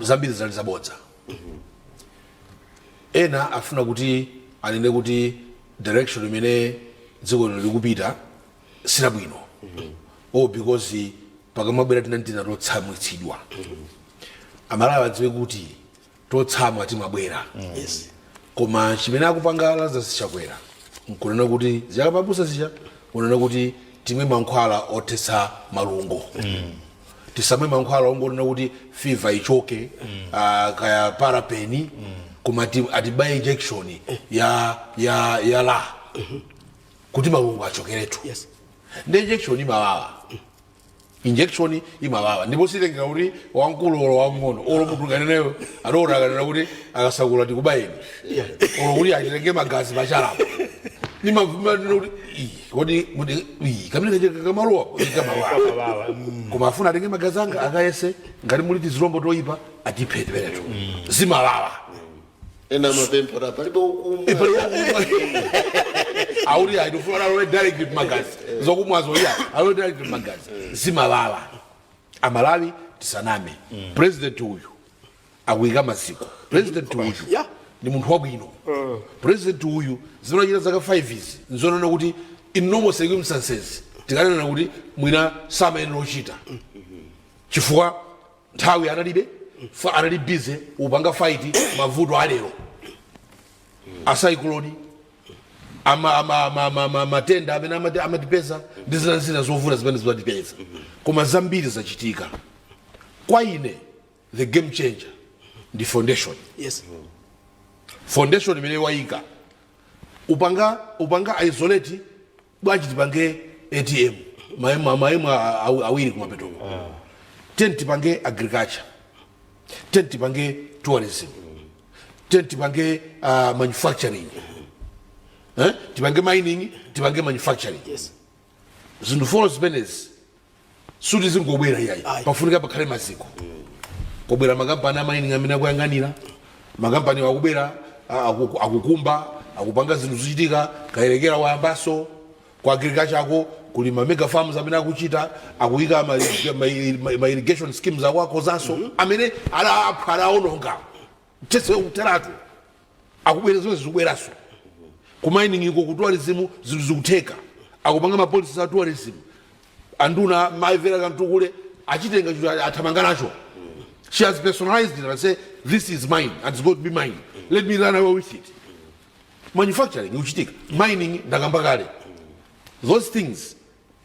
zambiri zali zabodza. Ena afuna kuti anene kuti direction imene dziko lino likupita silabwino, oh, because pakamabwera tina totsamwitsidwa. Amalawi adziwe kuti totsamwa timabwera, koma chimene akupanga Lazarus Chakwera nkunena kuti ziyakapabusa zija, kunena kuti timwe mankhwala othetsa malungo, tisamwe mankhwala ongonena kuti fever ichoke, kaya parapeni, koma atibaye injection ya la kuti malungo achokeretu. Ndi injection imawawa, injection imawawa, ndipo sitengera kuti wamkulu olo wamng'ono olo munthu kaneneyo adokota akanena kuti akasakula tikubayeni olo kuti atitenge magazi pachalapo, nimamvuma kuti "Ii, kodi kuti ii, kamene kache kamalowa kamawawa, koma afuna atenge magazi anga akayese ngati muli tizilombo toyipa, atiphe tipeneto." Zimawawa. Ena amapemphera palibe ukumwa. Auti aitofuna alowe direct magazi, zokumwazo iya alowe direct magazi, zimawawa. Amalawi tisaname, president uyu akuyika maziko. President uyu ndi munthu wabwino. President uyu zimene achita zaka 5 izi nzonena kuti in normal circumstances tikanena kuti mwina samayenera ochita, chifukwa nthawi analibe, fa anali busy upanga fight mavuto alero, a cyclone, ama matenda amene amatipeza ndi zina zina zovuta zimene zimatipeza. Koma zambiri zachitika. Kwa ine, the game changer ndi foundation. Foundation imene wayika, upanga isolate bwanji, tipange ATM ma M awiri kumapetoko, ten tipange agriculture, ten tipange tourism, ten tipange manufacturing, eh? Tipange mining, tipange manufacturing. Zinthu four zimenezi suti zingobwera iyayi. Ayi. Pafunika pakhale maziko. Kobwera makampani a mining amene akuyang'anira makampani, akubwera, akukumba, akupanga zinthu zichitika. Kayerekera wayambaso ku agriculture ako, kuli ma mega farms amene akuchita, akuyika ma irrigation schemes ako, akozanso amene ala alaononga tese kuteratu, akubwera zimene zikubweranso ku mining iko, ku tourism zinthu zikutheka, akupanga ma policies a tourism. Anduna maivera Kantukule achitenga chinthu, athamanga nacho. She has personalized it and say, "This is mine and it's going to be mine, let me run away with it." Manufacturing ikuchitika, mining ndakamba kale. Those things,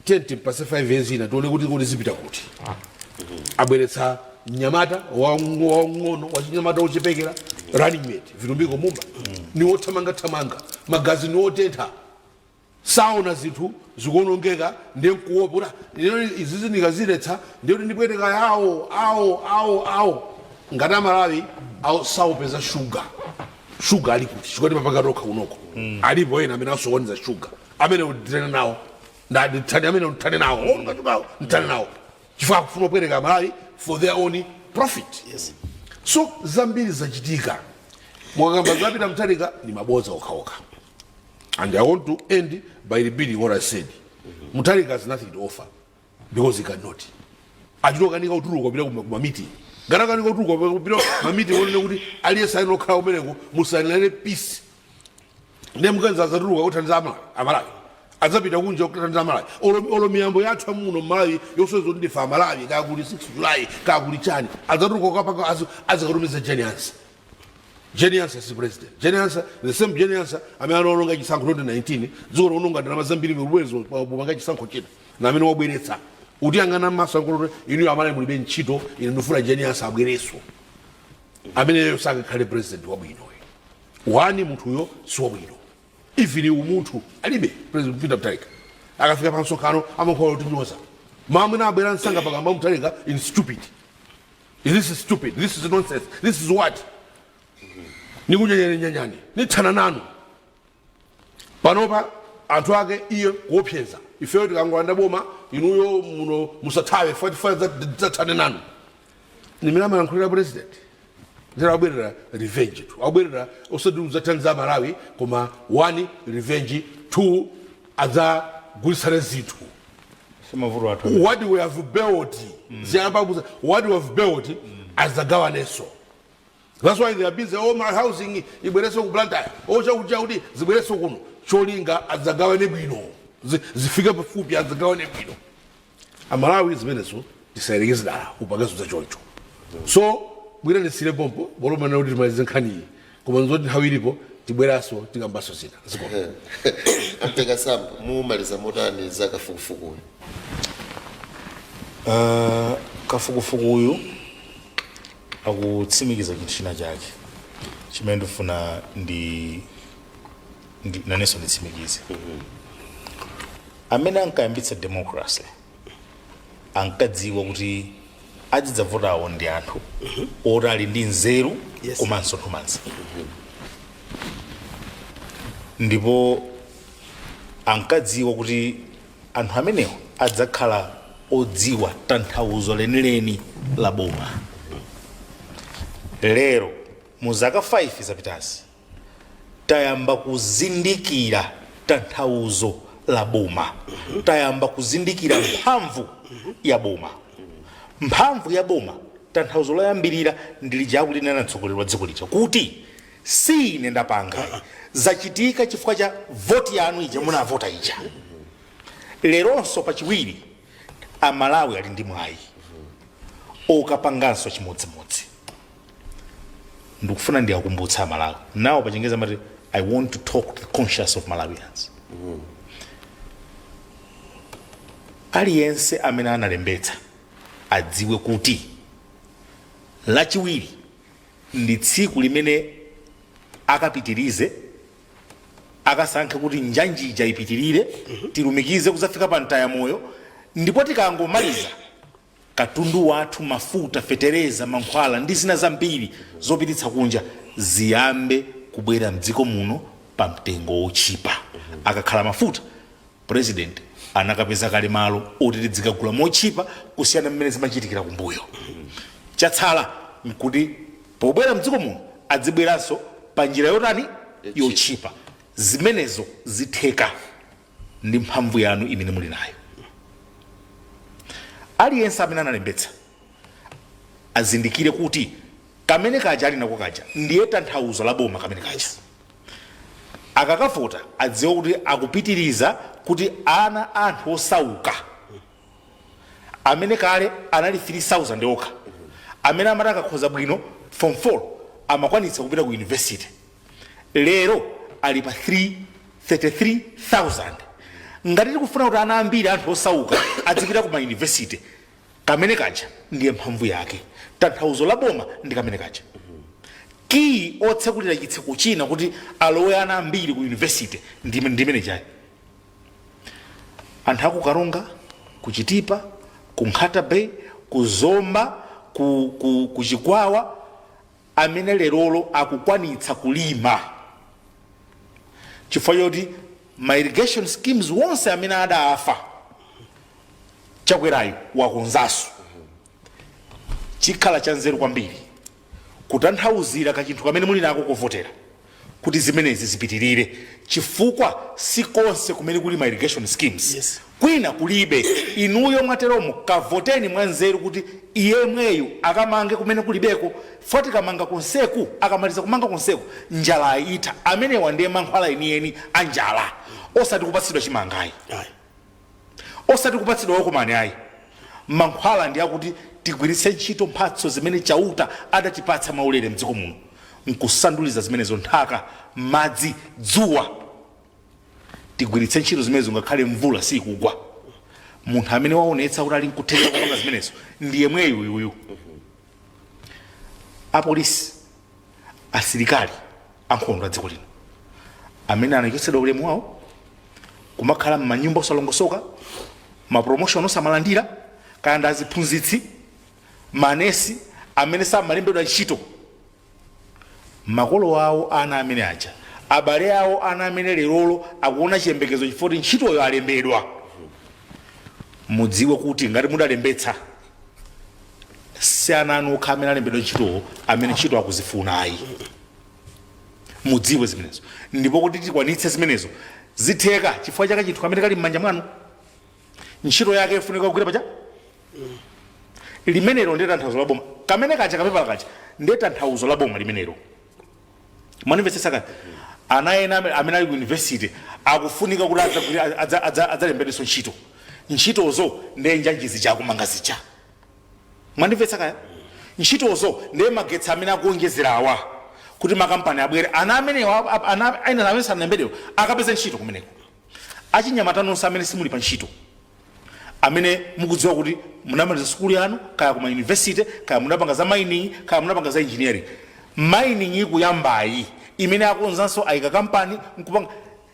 10 timpase 5 years ina, tione kuti zipita kuti. Abweretsa mnyamata wang'ono, wachinyamata wochepekera, running mate Vitumbiko Mumba, ni wothamangathamanga, magazi ni wotentha, saona zinthu zikuonongeka ndiye nkuopa kuti izizi ndikaziletsa ndiye kuti ndipweteka yawo awo awo awo. Ngati Amalawi awo saupeza shuga, shuga ali kuti? Shuga timapanga tokha kunoko. Alipo ena amene asokoneza shuga, amene ndithane nawo, ndithane amene ndithane nawo, onga shugawo ndithane nawo, chifukwa akufuna kupweteka Amalawi for their own profit. So zambiri zachitika. Mwakamba zapita Mutharika ni mabodza okhaokha. And I want to end by repeating what I said: Mutharika has nothing to offer because he cannot. Achitokanika kutuluka kupita kuma meeting. Ngatakanika kutuluka kupita ma meeting onene kuti aliyense ayina okhala kumeneko musanilane peace, ndiye mkanzi azatuluka kuthandiza Amalawi? Amalawi adzapita kunja kuthandiza Amalawi? Olo miyambo yathu amuno Mmalawi yosweza kuti ndife Amalawi, kaya kuli 6 July, kaya kuli chani, adzatuluka kukapanga azikatumiza Jane Ansah. Jane Ansah si president. Jane Ansah, the same Jane Ansah amene anaononga chisankho 2019, dziko liononga ndalama zambiri mubwezo popanga chisankho china, na amene wabweretsa utiyang'ana m'maso ankolo inu Amalawi mulibe ntchito. Ine ndifuna Jane Ansah abwereso. Ameneyo sangakhale president wabwino. One, munthuyo siwabwino, even umunthu alibe. President Peter Mutharika akafika pa msonkhano amakhala kutinyoza. Mamwe abwera msanga pakamba Mutharika in stupid, this is stupid, this is nonsense, this is what nikunyanyanyanyanyi nithana nanu. Panopa anthu ake iye kuopseza ifeyo, tikangolanda boma inuyo muno musathawe, tidzathane nanu. Nimene amalankhulira president ndera abwerera revenge tu, abwerera osati udzathandiza Malawi, koma one, revenge; two, adzagulitsana zinthu. Simavuto athu. What we have built, ziyamba what we have built azagawanenso. That's why they are busy. Oh, my housing ibwereso ku Blantyre, oh, chakuti chakuti zibwereso kuno, cholinga adzagawane bwino. Zifike pafupi, adzagawane bwino Amalawi. Zimenezo tisayelekeze dala upangezo zachoncho. So bwira ndisire pompo bolomana kuti timalize nkhaniyi, koma nzoti nthawi ilipo tibweranso tikambaso zina zikoma. Ampeka Sambo, mumaliza motani za kafukufukuyu? Kafukufuku uyu akutsimikiza chinthu china chake chimene ndifuna ndi nanenso nditsimikize. Amene ankayambitsa democracy ankadziwa kuti azidzavotawo ndi anthu oti ali ndi nzeru komanso nthumanzi, ndipo ankadziwa kuti anthu amenewo adzakhala odziwa tanthauzo lenileni la boma. Lero mu zaka 5 zapitazi tayamba kuzindikira tanthauzo la boma, tayamba kuzindikira mphamvu ya boma. Mphamvu ya boma, tanthauzo loyambirira ndi lija akulinena mtsogoleri wa dziko lija kuti si ine ndapanga, zachitika chifukwa cha voti yanu ija munavota ija. Leronso pachiwiri Amalawi ali ndi mwayi okapanganso chimodzimodzi. Ndikufuna ndiyakumbutsa Amalawi nawo, pachingerezi amati "I want to talk to the conscious of Malawians." Aliyense amene analembetsa adziwe kuti Lachiwiri ndi tsiku limene akapitirize, akasankhe kuti njanjija ipitirire, tilumikize kuzafika pa Mtayamoyo, ndipo tikangomaliza katundu wathu, mafuta, fetereza, mankhwala ndi zina zambiri zopititsa kunja ziyambe kubwera mdziko muno pa mtengo wotchipa. Akakhala mafuta, president anakapeza kale malo oti tidzikagula motchipa kusiyana mmene zimachitikira kumbuyo. Chatsala nkuti pobwera mdziko muno adzibweranso pa njira yotani? Yotchipa. Zimenezo zitheka ndi mphamvu yanu imene muli nayo. Aliyense amene analembetsa azindikire kuti kamene kaja ali nako kaja ndiye tanthauzo la boma. Kamene kaja akakavota adziwe kuti akupitiriza kuti ana anthu osauka amene kale anali 3000 okha, amene amati akakhoza bwino form 4 amakwanitsa kupita ku university, lero ali pa 333,000. Ngati tikufuna kuti ana ambiri anthu osauka adzipita ku ma university, kamene kaja ndiye mphamvu yake. Tanthauzo la boma ndi kamene kaja, kiyi otsekulira chitseko china kuti alowe ana ambiri ku university ndimene chayi. Anthu aku Karonga, ku Chitipa, ku Nkhata Bay, ku Zomba, ku Chikwawa amene lerolo akukwanitsa kulima chifukwa choti ma irrigation schemes wonse amene adafa Chakwerayo wakonzanso, chikhala cha nzeru kwambiri kutanthauzira kachinthu kamene muli nako kovotera kuti zimenezi zipitirire, chifukwa si konse kumene kuli ma irrigation schemes. Kwina kulibe. Inuyo mwateromo kavoteni mwanzeru kuti iyemweyu akamange kumene kulibeko. Foti kamanga konseku, akamaliza kumanga konseku njala itha. Amenewa ndiye mankhwala enieni a njala, osati kupatsidwa chimangayi, osati kupatsidwa wakomani ayi. Mankhwala ndi akuti tigwiritse ntchito mphatso zimene Chauta adatipatsa mwaulere mdziko muno, nkusanduliza zimenezo, nthaka, madzi, dzuwa. Tigwiritse ntchito zimenezo ngakhale mvula sikugwa. Munthu amene waonetsa kuti ali nkuthekera kupanga zimenezo ndi yemweyu uyuyu. Apolisi, asilikali. Ankhondo a dziko lino amene anachotsedwa ulemu wawo, kumakhala m'manyumba osalongosoka, mapromotion osamalandira, kaya ndi aziphunzitsi, manesi amene samalembedwa ntchito, makolo awo, ana amene aja, abale awo, ana amene lerolo akuona chiyembekezo chifukwa kuti ntchitoyo alembedwa. Mudziwe kuti ngati mudalembetsa, si ana anu okha amene alembedwa ntchitowo amene ntchito akuzifuna ayi. Mudziwe zimenezo, ndipo kuti tikwanitse zimenezo zitheka chifukwa chaka chinthu kamene kali m'manja mwanu, ntchito yake ifunika kugwira pacha limenelo. Ndiye tanthauzo la boma kamene kacha, kapepala kacha ndiye tanthauzo la boma limenelo. Mwanimvetsetsa kale? Ana ena amene ali ku university akufunika kuti adzalembedwenso ntchito. Ntchitozo ndiye njanji zija akumanga zija. Mwandimvetsa kaya? Ntchitozo ndiye magetsi amene akuonjezerawa kuti makampani abwere, ana amenewa, ana ena amene sanalembedwewa akapeze ntchito kumeneko. Achinyamata nonse amene simuli pa ntchito, amene mukudziwa kuti munamaliza sukulu yanu, kaya kuma university, kaya munapanga za mining, kaya munapanga za engineering, mining ikuyambayi imene akonzanso, ayika kampani nkupanga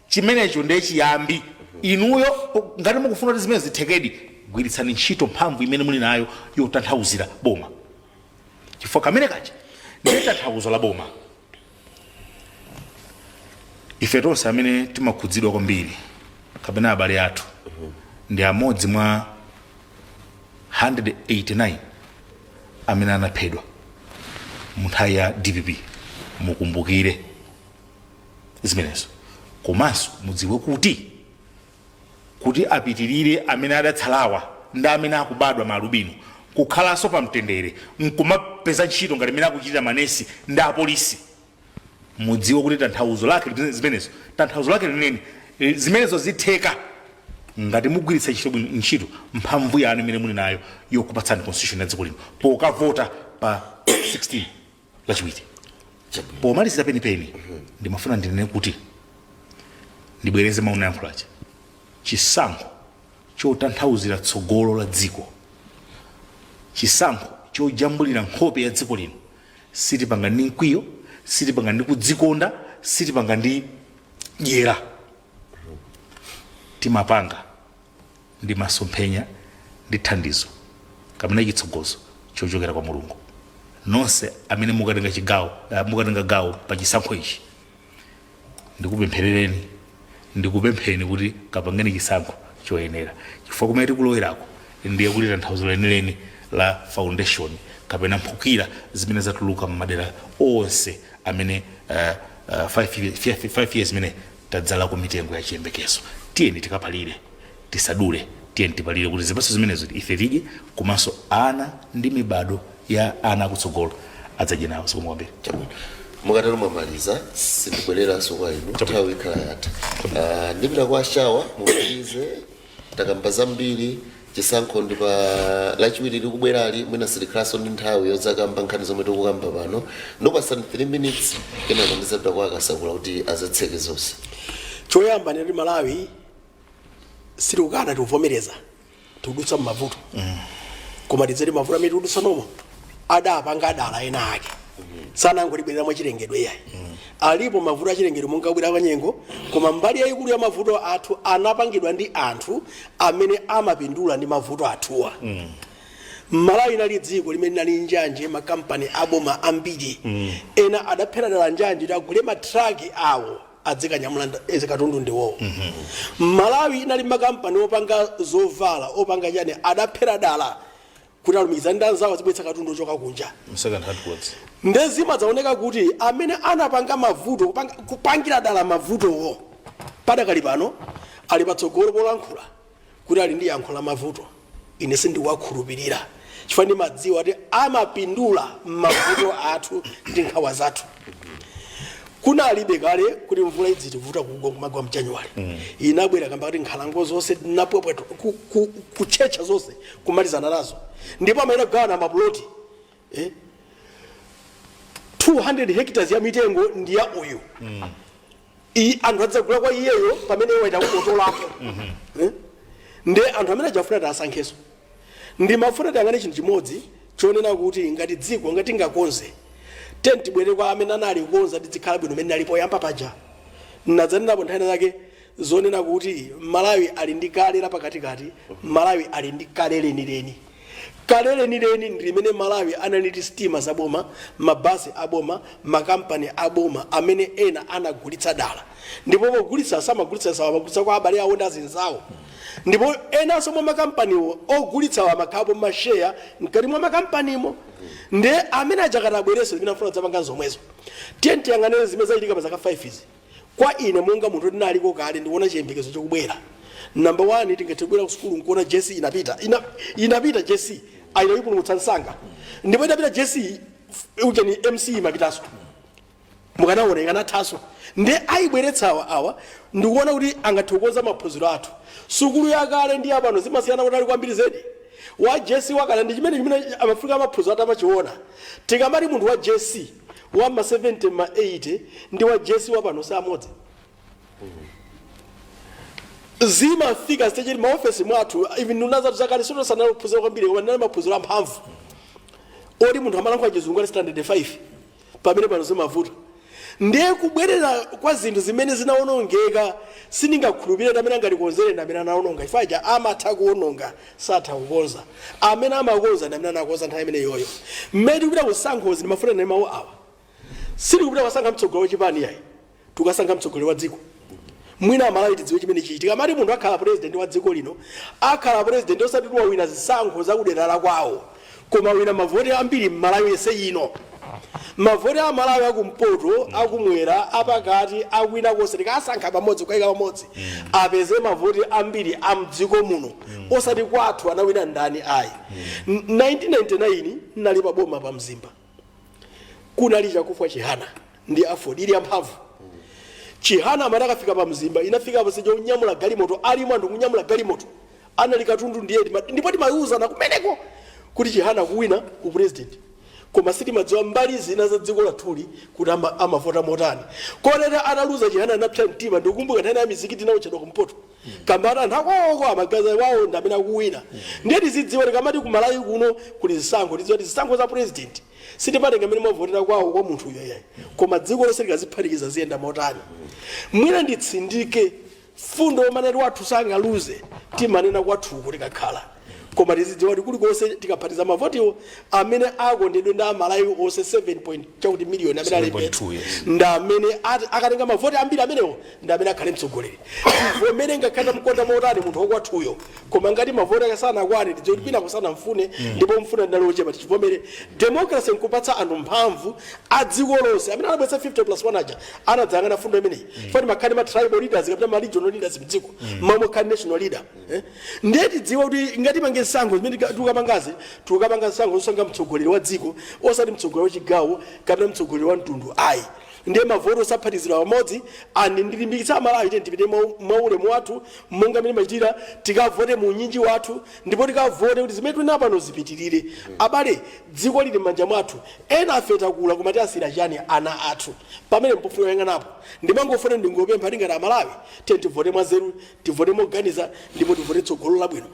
chimenecho, ndiye chiyambi. Inuyo ngati mukufuna kuti zimene zithekedi, gwiritsani ntchito mphamvu imene muli nayo yotanthauzira boma, chifukwa kamene kaja ndiye tanthauzo la boma. Ife tonse amene timakhudzidwa kwambiri kapena abale athu ndi amodzi mwa 189 amene anaphedwa mu nthawi ya DPP. Mukumbukire zimenezo, komanso mudziwe kuti apitirire amene adatsalawa ndi amene akubadwa maalubino kukhalanso pamtendere nkumapeza ntchito ngati imene akuchitira manesi ndi apolisi. Mudziwe kuti tanthauzo lake zimenezo, tanthauzo lake linene, zimenezo zitheka ngati mugwiritsa ntchito bwino ntchito mphamvu yanu imene muli nayo yokupatsani constitution ya dziko lino pokavota pa 16 Lachiwiri. Pomalizira penipeni, ndimafuna ndinene kuti ndibwereze mawu nayankhulacha: chisankho chotanthauzira tsogolo la dziko, chisankho chojambulira nkhope ya dziko lino, sitipanga ndi mkwiyo, sitipanga ndi kudzikonda, sitipanga ndi dyera. Timapanga ndi masomphenya ndi thandizo kapena chitsogozo chochokera kwa Mulungu. Nonse amene mukatenga chigawo, mukatenga gawo pa chisankho ichi, ndikupempherereni, ndikupempheni kuti kapangeni chisankho choyenera, chifukwa kumene tikulowerako ndiye kuti tanthauzo lenileni la foundation kapena mphukira zimene zatuluka m'madera onse amene 5 years imene tadzalako mitengo ya chiyembekezo. Tiyeni tikapalire, tisadule. Tiyeni tipalire kuti zipatso zimenezo ife tidye, komanso ana ndi mibado ya ana akutsogolo adzadye nawo. Zikomo kwambiri. Chabwino. Mukatero mwamaliza, sindibwereranso kwa inu, nthawi ikhala yatha. Ndipita kwa Shawa, mumalize. Takamba zambiri. Chisankho ndi pa Lachiwiri likubwerali, mwina sitikhalanso ndi nthawi yodzakamba nkhani zomwe tikukamba pano. Ndikupasani 3 minutes, kenako ndizapita kwa Akasakula kuti azatseke zonse. Choyamba ndinati Malawi sitikukana, tikuvomereza tikudutsa m'mavuto, koma tidzati mavuto amene tikudutsa nomo adapanga adala ena ake, sanangotibwerera mwachilengedwe iyayi. Alipo mavuto achilengedwe monga kubwera kwa nyengo, koma mbali yayikulu ya mavuto athu anapangidwa ndi anthu amene amapindula ndi mavuto athuwa. Malawi inali dziko limene linali njanje, makampani aboma ambiri ena adaphera dala njanje kuti agule matraki awo adzikanyamula katundu ndiwowo. Malawi inali makampani opanga zovala, opanga chani, adaphera dala kuti alumikizane ndi anzawo azibweretsa katundu ochoka kunja. Second hand goods. Ndezimadzaoneka kuti amene anapanga mavuto, kupangira dala mavutowo, padakali pano ali patsogolo polankhula kuti ali ndi yankho la mavuto. Ine sindikuwakhulupirira, chifukwa ndimadziwa kuti amapindula mavuto athu ndi nkhawa zathu. Kunalibe kale kuti mvula idzitivuta kugwa kumagwa mu January. Inabwera kamba kuti nkhalango zonse napwepweto kutchetcha zonse, kumalizana nazo, ndipo amayenera kugawana mapuloti, eh? 200 hectares ya mitengo ndi ya uyu. Iyi anthu adzagula kwa iyeyo pamene iwo waita kutolako, eh? Nde anthu amene ajafuna tiasankheso, ndimafuna tiyang'ane chinthu chimodzi chonena kuti ngati dziko, ngati tingakonze. Tiyeni tibwere kwa amene anali kukonza, tizikhala bwino mene ali poyamba paja. Nadzanenapo nthawi zake zonena kuti Malawi ali ndi kale lapakatikati, Malawi ali ndi kale lenileni. Kale lenileni ndi limene Malawi anali ndi sitima zaboma, mabasi aboma, makampani aboma amene ena anagulitsa dala, ndipo pogulitsa samagulitsa sawa, amagulitsa kwa abale awo ndi azinzawo. Ndipo enanso mwa makampaniwo ogulitsawo amakhalapo masheya mkati mwa makampanimo. Ndiye amene ajakata abwereso zimene afuna dzapanga zomwezo. Tiye tiyang'anire zimene zachitika pa zaka 5 izi. Kwa ine monga munthu ndinaliko kale, ndikuona chiyembekezo chikubwera. Number 1, tingathe kubwera ku sukulu nkuona JC inapita, inapita JC ayinayipulumutsa msanga, ndipo itapita JC ucheni MC imapitanso, mukanaona ikanathanso. Ndi ayibweretsawa awa, ndikuona kuti angathe kukonza maphunziro athu. Sukulu yakale ndi yapano zimasiyana kutali kwambiri zedi. Wa JC wakale ndi chimene amafika amaphunziro ati amachiona. Tikamati munthu wa JC wa ma 70, ma 80 ndi wa JC wapano si amodzi. Zimafika stage maofesi mwathu, even nduna zathu zakale sitosanali kuphunzira kwambiri, koma ndinali maphunziro amphamvu oti munthu amalankhula Chizungu ali standard 5. Pamene pano zimavuta. Ndiye kubwerera kwa zinthu zimene zinawonongeka, sindingakhulupirire kuti amene angatikonzere ndi amene anawononga. Ifaja amatha kuwononga, satha kukonza. Amene amakonza ndi amene anakonza nthawi imene yoyo. Mmene tikupita kusankhozi, ndimafuna nene mawu awa: sitikupita kusankha mtsogoleri wa chipani yayi, tikukasankha mtsogoleri wa dziko. Mwina Amalawi tidziwe chimene chichitika. Amati munthu akhala president wa dziko lino, akhala president osati wawina zisankho zakudera la kwawo, koma wina mavoti ambiri m'Malawi yense ino. Mavoti a Malawi akumpoto, akumwera, apakati, akwina konse, tikasankha pamodzi, kukayika pamodzi, apeze mavoti ambiri a mdziko muno, osati kwathu anawina ndani ayi. 1999 nali pa boma pa Mzimba, kunali Chakufwa Chihana ndi AFORD ili yamphamvu. Chihana amati akafika pa Mzimba, inafika paseja unyamula galimoto, alimo anthu kunyamula galimoto, anali katundu. Ndiye ndipo timayuzana kumeneko kuti Chihana kuwina ku president, koma sitimadziwa mbali zina za dziko lathuli kuti amavota motani. Kolera ataluza Chihana anapsa mtima. Ndikukumbuka nthawi ya mizikiti inawotchedwa kumpoto, kambata anthu akwaoko amagaza wawo ndi amene akuwina. Ndiye tizidziwa, tikamati kumalawi kuno kuli zisankho, tidziwa kuti zisankho za president sitipatenga amene mwavotera kwawo kwa munthu uyo yayi, koma dziko lonse likaziphatikiza ziyenda motani. Mwina nditsindike fundo yomanati wathu sangaluze, timanena kwathuko tikakhala, koma tizidziwa kuti kulikonse tikaphatiza mavotiwo, amene akondedwe ndi Amalawi onse 7 point chakuti miliyoni amene alembetsa 7.2, yes. ndi amene akatenga mavoti ambiri, amenewo ndi amene akhale mtsogoleri. Tivomere, ngakhale tamkonda motani munthu wakwathuyo, koma ngati mavoti ake sanakwane, tidziwe kuti kwina kusanamfune ndipo mfuna ndinali ochepa. Tichivomere, democracy nkupatsa anthu mphamvu a dziko lonse. Amene anabweretsa 50 plus 1 aja anadzayang'ana fundo imeneyi. Fani makhali ma tribal leaders kapena ma regional leaders mdziko momwe khali national leader, eh? Ndiye tidziwe kuti ngati pange nsankho zimene tikukapangazi, tikukapanga nsankho zosankha mtsogoleri wa dziko, osati mtsogoleri wa chigawo kapena mtsogoleri wa mtundu ayi. Ndiye mavoti osaphatizidwa pamodzi. Ani ndilimbikitsa Amalawi, tiye tipite mwaulemu wathu monga mmene machitira, tikavote mu unyinji wathu, ndipo tikavote kuti zimene tili pano zipitirire. Abale, dziko lili m'manja mwathu. Ena afe takula, koma tiasiyira chani ana athu? Pamene mpofuna kuyang'anapo, ndimangofuna ndingopempha tingati Amalawi, tiye tivote mwanzeru, tivote moganiza, ndipo tivote tsogolo labwino,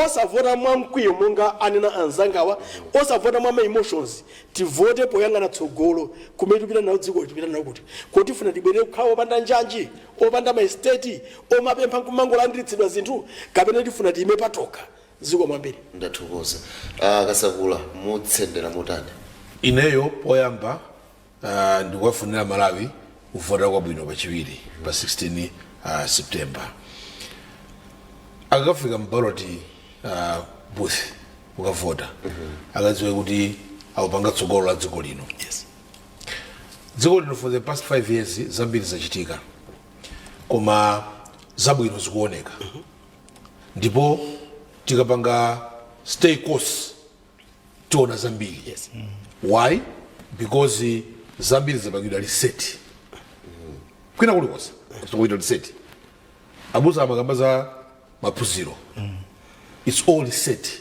osavota mwamkwiyo monga anena anzangawa, osavota mwa ma emotions. Tivote poyang'ana tsogolo kumene tipita nawo dziko. Tipita nawo kuti? Kuti tifuna tibwerere kukhala opanda njanji, opanda maestate, omapempha nkumangolandiritsidwa zinthu, kapena tifuna tiyime patokha? Ziko mwambiri. Ndathokoza. Kasakula, mutsendera motani? Ineyo poyamba ndikuwafunira Malawi kuvota kwabwino pachiwiri pa 16 September. Akakafika m'ballot booth kukavota, akadziwe kuti akupanga tsogolo la dziko lino. Dziko lino for the past 5 years zambiri zachitika, koma zabwino zikuoneka, ndipo tikapanga stay course tiona zambiri. Why? Because zambiri zapangidwa reset kwina kulikonse, zikupita reset. Abusa amakamba za maphunziro, it's all reset,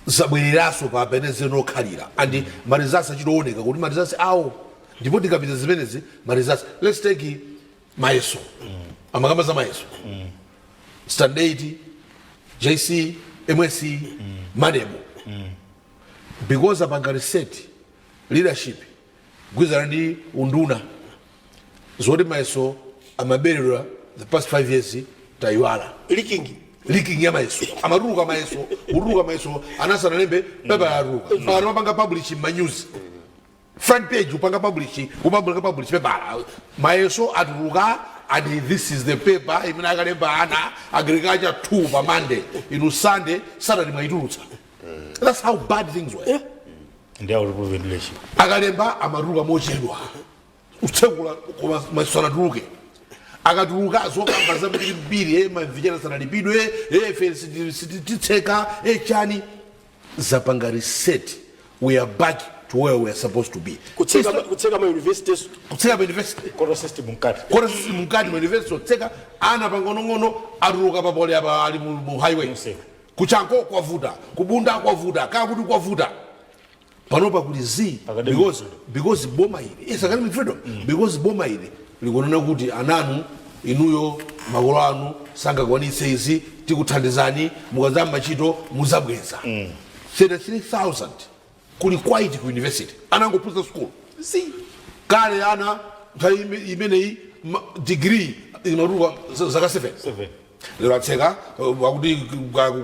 zabwereranso pa pene zinokhalira and ma results achitooneka kuti ma results awo. Ndipo tikapita zimenezi ma results, let's take mayeso, amakamba za mayeso, standard 8, JC, MSC, MANEB, because apanga reset. Leadership kugwirizana ndi unduna, zoti mayeso amaberedwa the past 5 years tayiwala. Leaking. Leaking ya mayeso, amatuluka mayeso, kutuluka mayeso anasanalembe pepa yatuluka, pano mapanga publish ma news front page, upanga publish, upanga publish pepala, mayeso atuluka and this is the paper imene akalemba ana agriculture 2 pa Monday, inu Sunday, Saturday mwaitulutsa. That's how bad things were. Ndi out proven leadership. Akalemba amatuluka mochedwa, utsekula koma mayeso anatuluke. Akatuluka, zokamba zambirimbiri, mavijana sanalipidwe, fe titseka, chani zapanga reset. We are back to where we are supposed to be. Kutseka ma universities. Kutseka pa university. Quota system mkati. Quota system mkati ma university, otseka ana pang'onong'ono, atuluka papole apa ali mu highway. Msewu. Kuchanko kwavuta, kubunda kwavuta, kakuti kwavuta, panopa kuli z Academic because boma ili, yes, academic freedom, because boma ili likunena kuti ananu inuyo makolo anu sangakwanitse izi, tikuthandizani, mukadzamba ntchito muzabweza. 33,000 kuli quiet ku university, anangophunzira school. Si Kale ana nthawi imeneyi degree imatuluka zaka 7. Seven. Lero atseka, akuti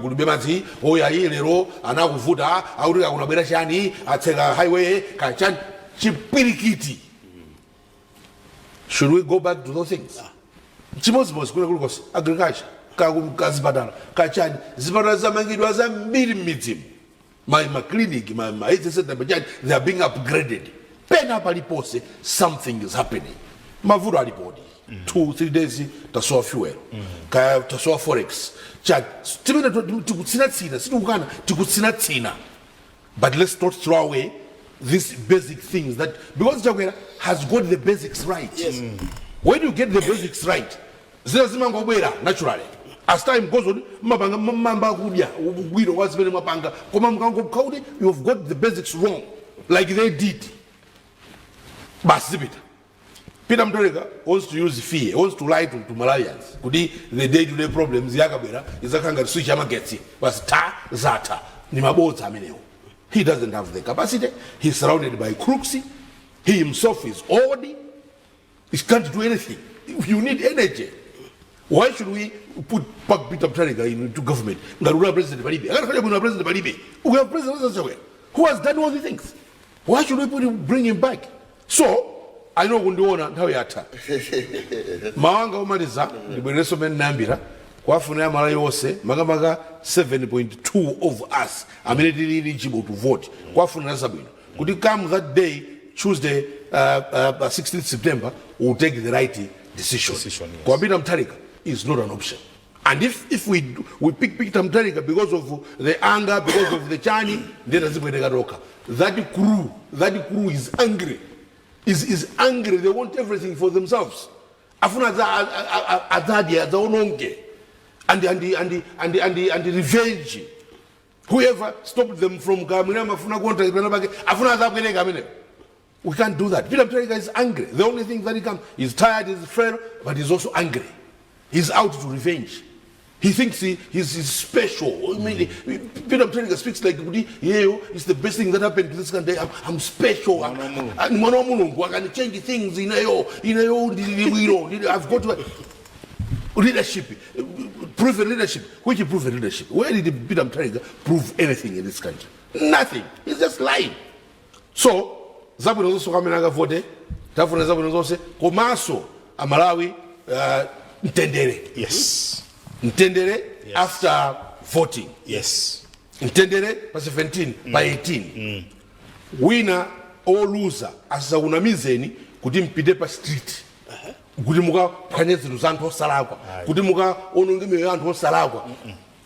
kulibe madzi oyayi. Lero anakuvuta, akuti akunabwera chani, atseka highway kachani, chipwirikiti. Should we go back to those things? Chimodzimodzi kuna kulikonse, agriculture, kazipatala, kachani, zipatala zamangidwa zambiri m'midzimu, ma clinic, ma health center, machani, they are being upgraded. Pena paliponse something is happening. Mavuto alipodi, 2-3 days tasowa fuel, kaya tasowa forex, cha timene tikutsinatsina, sitikukana, tikutsinatsina, but let's not throw away these basic things that, because Chakwera has got the basics right. When you get the basics right, zina zimangobwera naturally as time goes on. Mapanga mamba kudya ubwino wa zimene mwapanga, koma mukangokha kuti you've got the basics wrong like they did, basi zipita. Peter Mutharika wants to use fear, wants to lie to Malawians kuti the day to day problems yakabwera izakhala ngati switch yamagetsi, basi ta zatha. Ni mabodza amenewo. He doesn't have the capacity. He's surrounded by crooks. He himself is old. He can't do anything. You need energy. Why should we put back Peter Mutharika into government ngati uli president palibe? Akati bwino president palibe. We have President Chakwera who has done all the things. Why should we bring him back? So I know kundiona nthawi yatha. Mawanga omaliza, ndibwererenso mmene ndinayambira kuwafunira Malawi onse, makamaka 7.2 of us amene tili eligible to vote, kuwafunira zabwino kuti come that day, Tuesday, 16th September, we'll take the right decision. Decision, yes. Kwa Peter Mutharika is not an option. And if we pick Peter Mutharika because of the anger, because of the chani, then azibwereka toka. That crew is angry, is angry. They want everything for themselves. Afuna adzadye, adzaononge and revenge whoever stopped them from kamwina amafuna contract pena pake, afuna adzabwereka amenewo. We can't do that. Peter Mutharika is angry. The only thing that he can, he's tired, he's frail, but he's also angry. He's out to revenge. He thinks he's special. I mean, Peter Mutharika speaks like kuti yeyo it's the best thing that happened to this country. I'm special. Mwana wa Mulungu. I can change things. Ineyo, ineyo ndili bwino. I've got to leadership, proven leadership. Which proven leadership? Where did Peter Mutharika prove anything in this country? Nothing. He's just lying. So zabwino zonse kwamene akavote, tafuna zabwino zonse, komanso Amalawi, mtendere. Mtendere after voting. Mtendere pa 17, pa 18. Wina oluza asakunamizeni kuti mpite pa street kuti mukaphwanye zinthu za anthu osalakwa, kuti mukaononge miyoyo ya anthu osalakwa.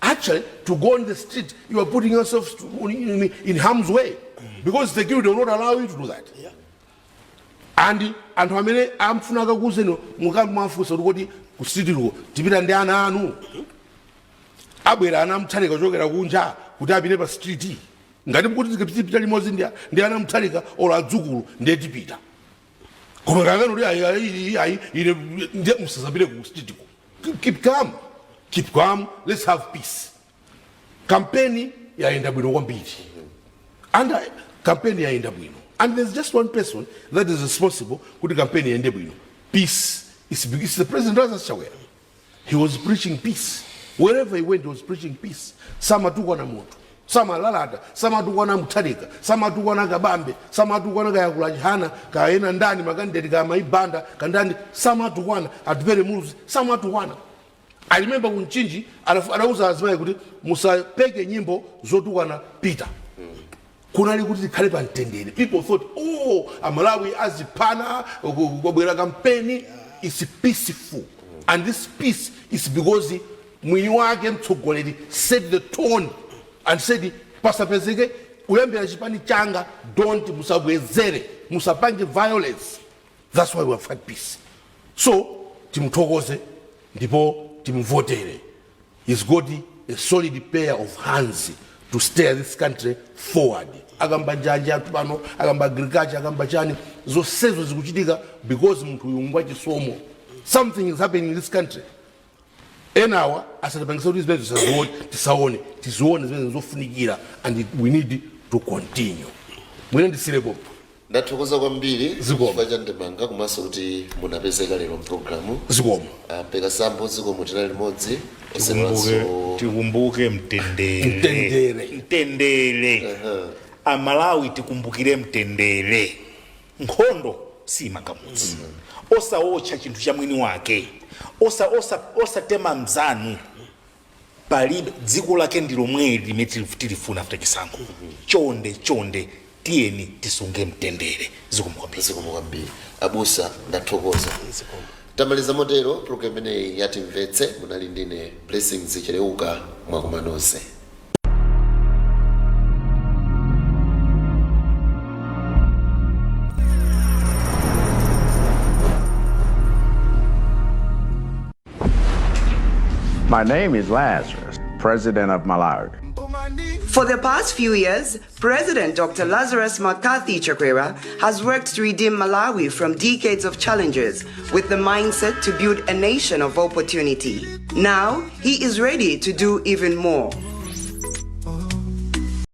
Actually, to go on the street, you are putting yourself in harm's way because security will not allow you to do that. And anthu amene amfuna akakuuzeni, mukamwafunsa kuti ku street tipita ndi ana anu? Abwera ana Mutharika kuchokera kunja kuti apite pa street? Ngati mukuti tipita limodzi ndi ana Mutharika olo adzukulu, ndiye tipita, koma kakano kuti ayi, ayi, ayi, ine ndiye musazapite ku street ko. Keep calm, keep calm. Let's have peace. Kampeni yayenda bwino kwambiri. And kampeni yayenda bwino. And there's just one person that is responsible kuti campaign iyende bwino. Peace is the President Lazarus Chakwera. He was preaching peace wherever he went. He was preaching peace. Samatukwana munthu, samalalata, samatukwana Mutharika, samatukwana Kabambe, samatukwana kayakula Chihana, kaena ndani ma candidate, ka Maibanda kandani, samatukwana Atupele Muluzi, samatukwana. I remember kuMchinji adauza azimayi kuti musapeke nyimbo zotukwana Peter. Kunali kuti tikhale pa mtendere. People thought, "Oh, Amalawi aziphana, kwabwera kampeni." Is peaceful, and this peace is because mwini wake mtsogoleri set the tone and said, "Pasapezeke kuyambira chipani changa, don't, musabwezere, musapange violence." That's why we have had peace. So timuthokoze ndipo timuvotere. He's got a solid pair of hands to steer this country forward. Akamba njanja anthu pano, akamba agriculture, akamba chani, zonsezo zikuchitika because munthu uyu ngwachisomo. Something is happening in this country. Enawa asatipangisa kuti zimene tisazione, tisaone, tizione zimene zofunikira, and we need to continue. Mwina ndisirepo. Ndathokoza kwambiri Zikomo. chifukwa cha ndemanga komanso kuti munapezeka lero mpulogalamu. Zikomo. Mpeka sambo, zikomo, tinali limodzi. Tikumbuke, Osewanso. tikumbuke mtendere. Mtendere. Mtendere, Amalawi, tikumbukire mtendere. Nkhondo simanga mudzi. Osawotcha chinthu cha mwini wake, osatema mzanu. Palibe dziko lake ndi lomweli limene tilifuna after chisankho. Chonde, chonde, tiyeni tisunge mtendere. Zikomo kwambiri. Zikomo kwambiri, abusa, ndathokoza. Tamaliza motero program imeneyi yatimvetse. Munali ndine Blessings Cheleuka. Mwakoma nonse. My name is Lazarus, President of Malawi. For the past few years, President Dr. Lazarus McCarthy Chakwera has worked to redeem Malawi from decades of challenges with the mindset to build a nation of opportunity. Now, he is ready to do even more.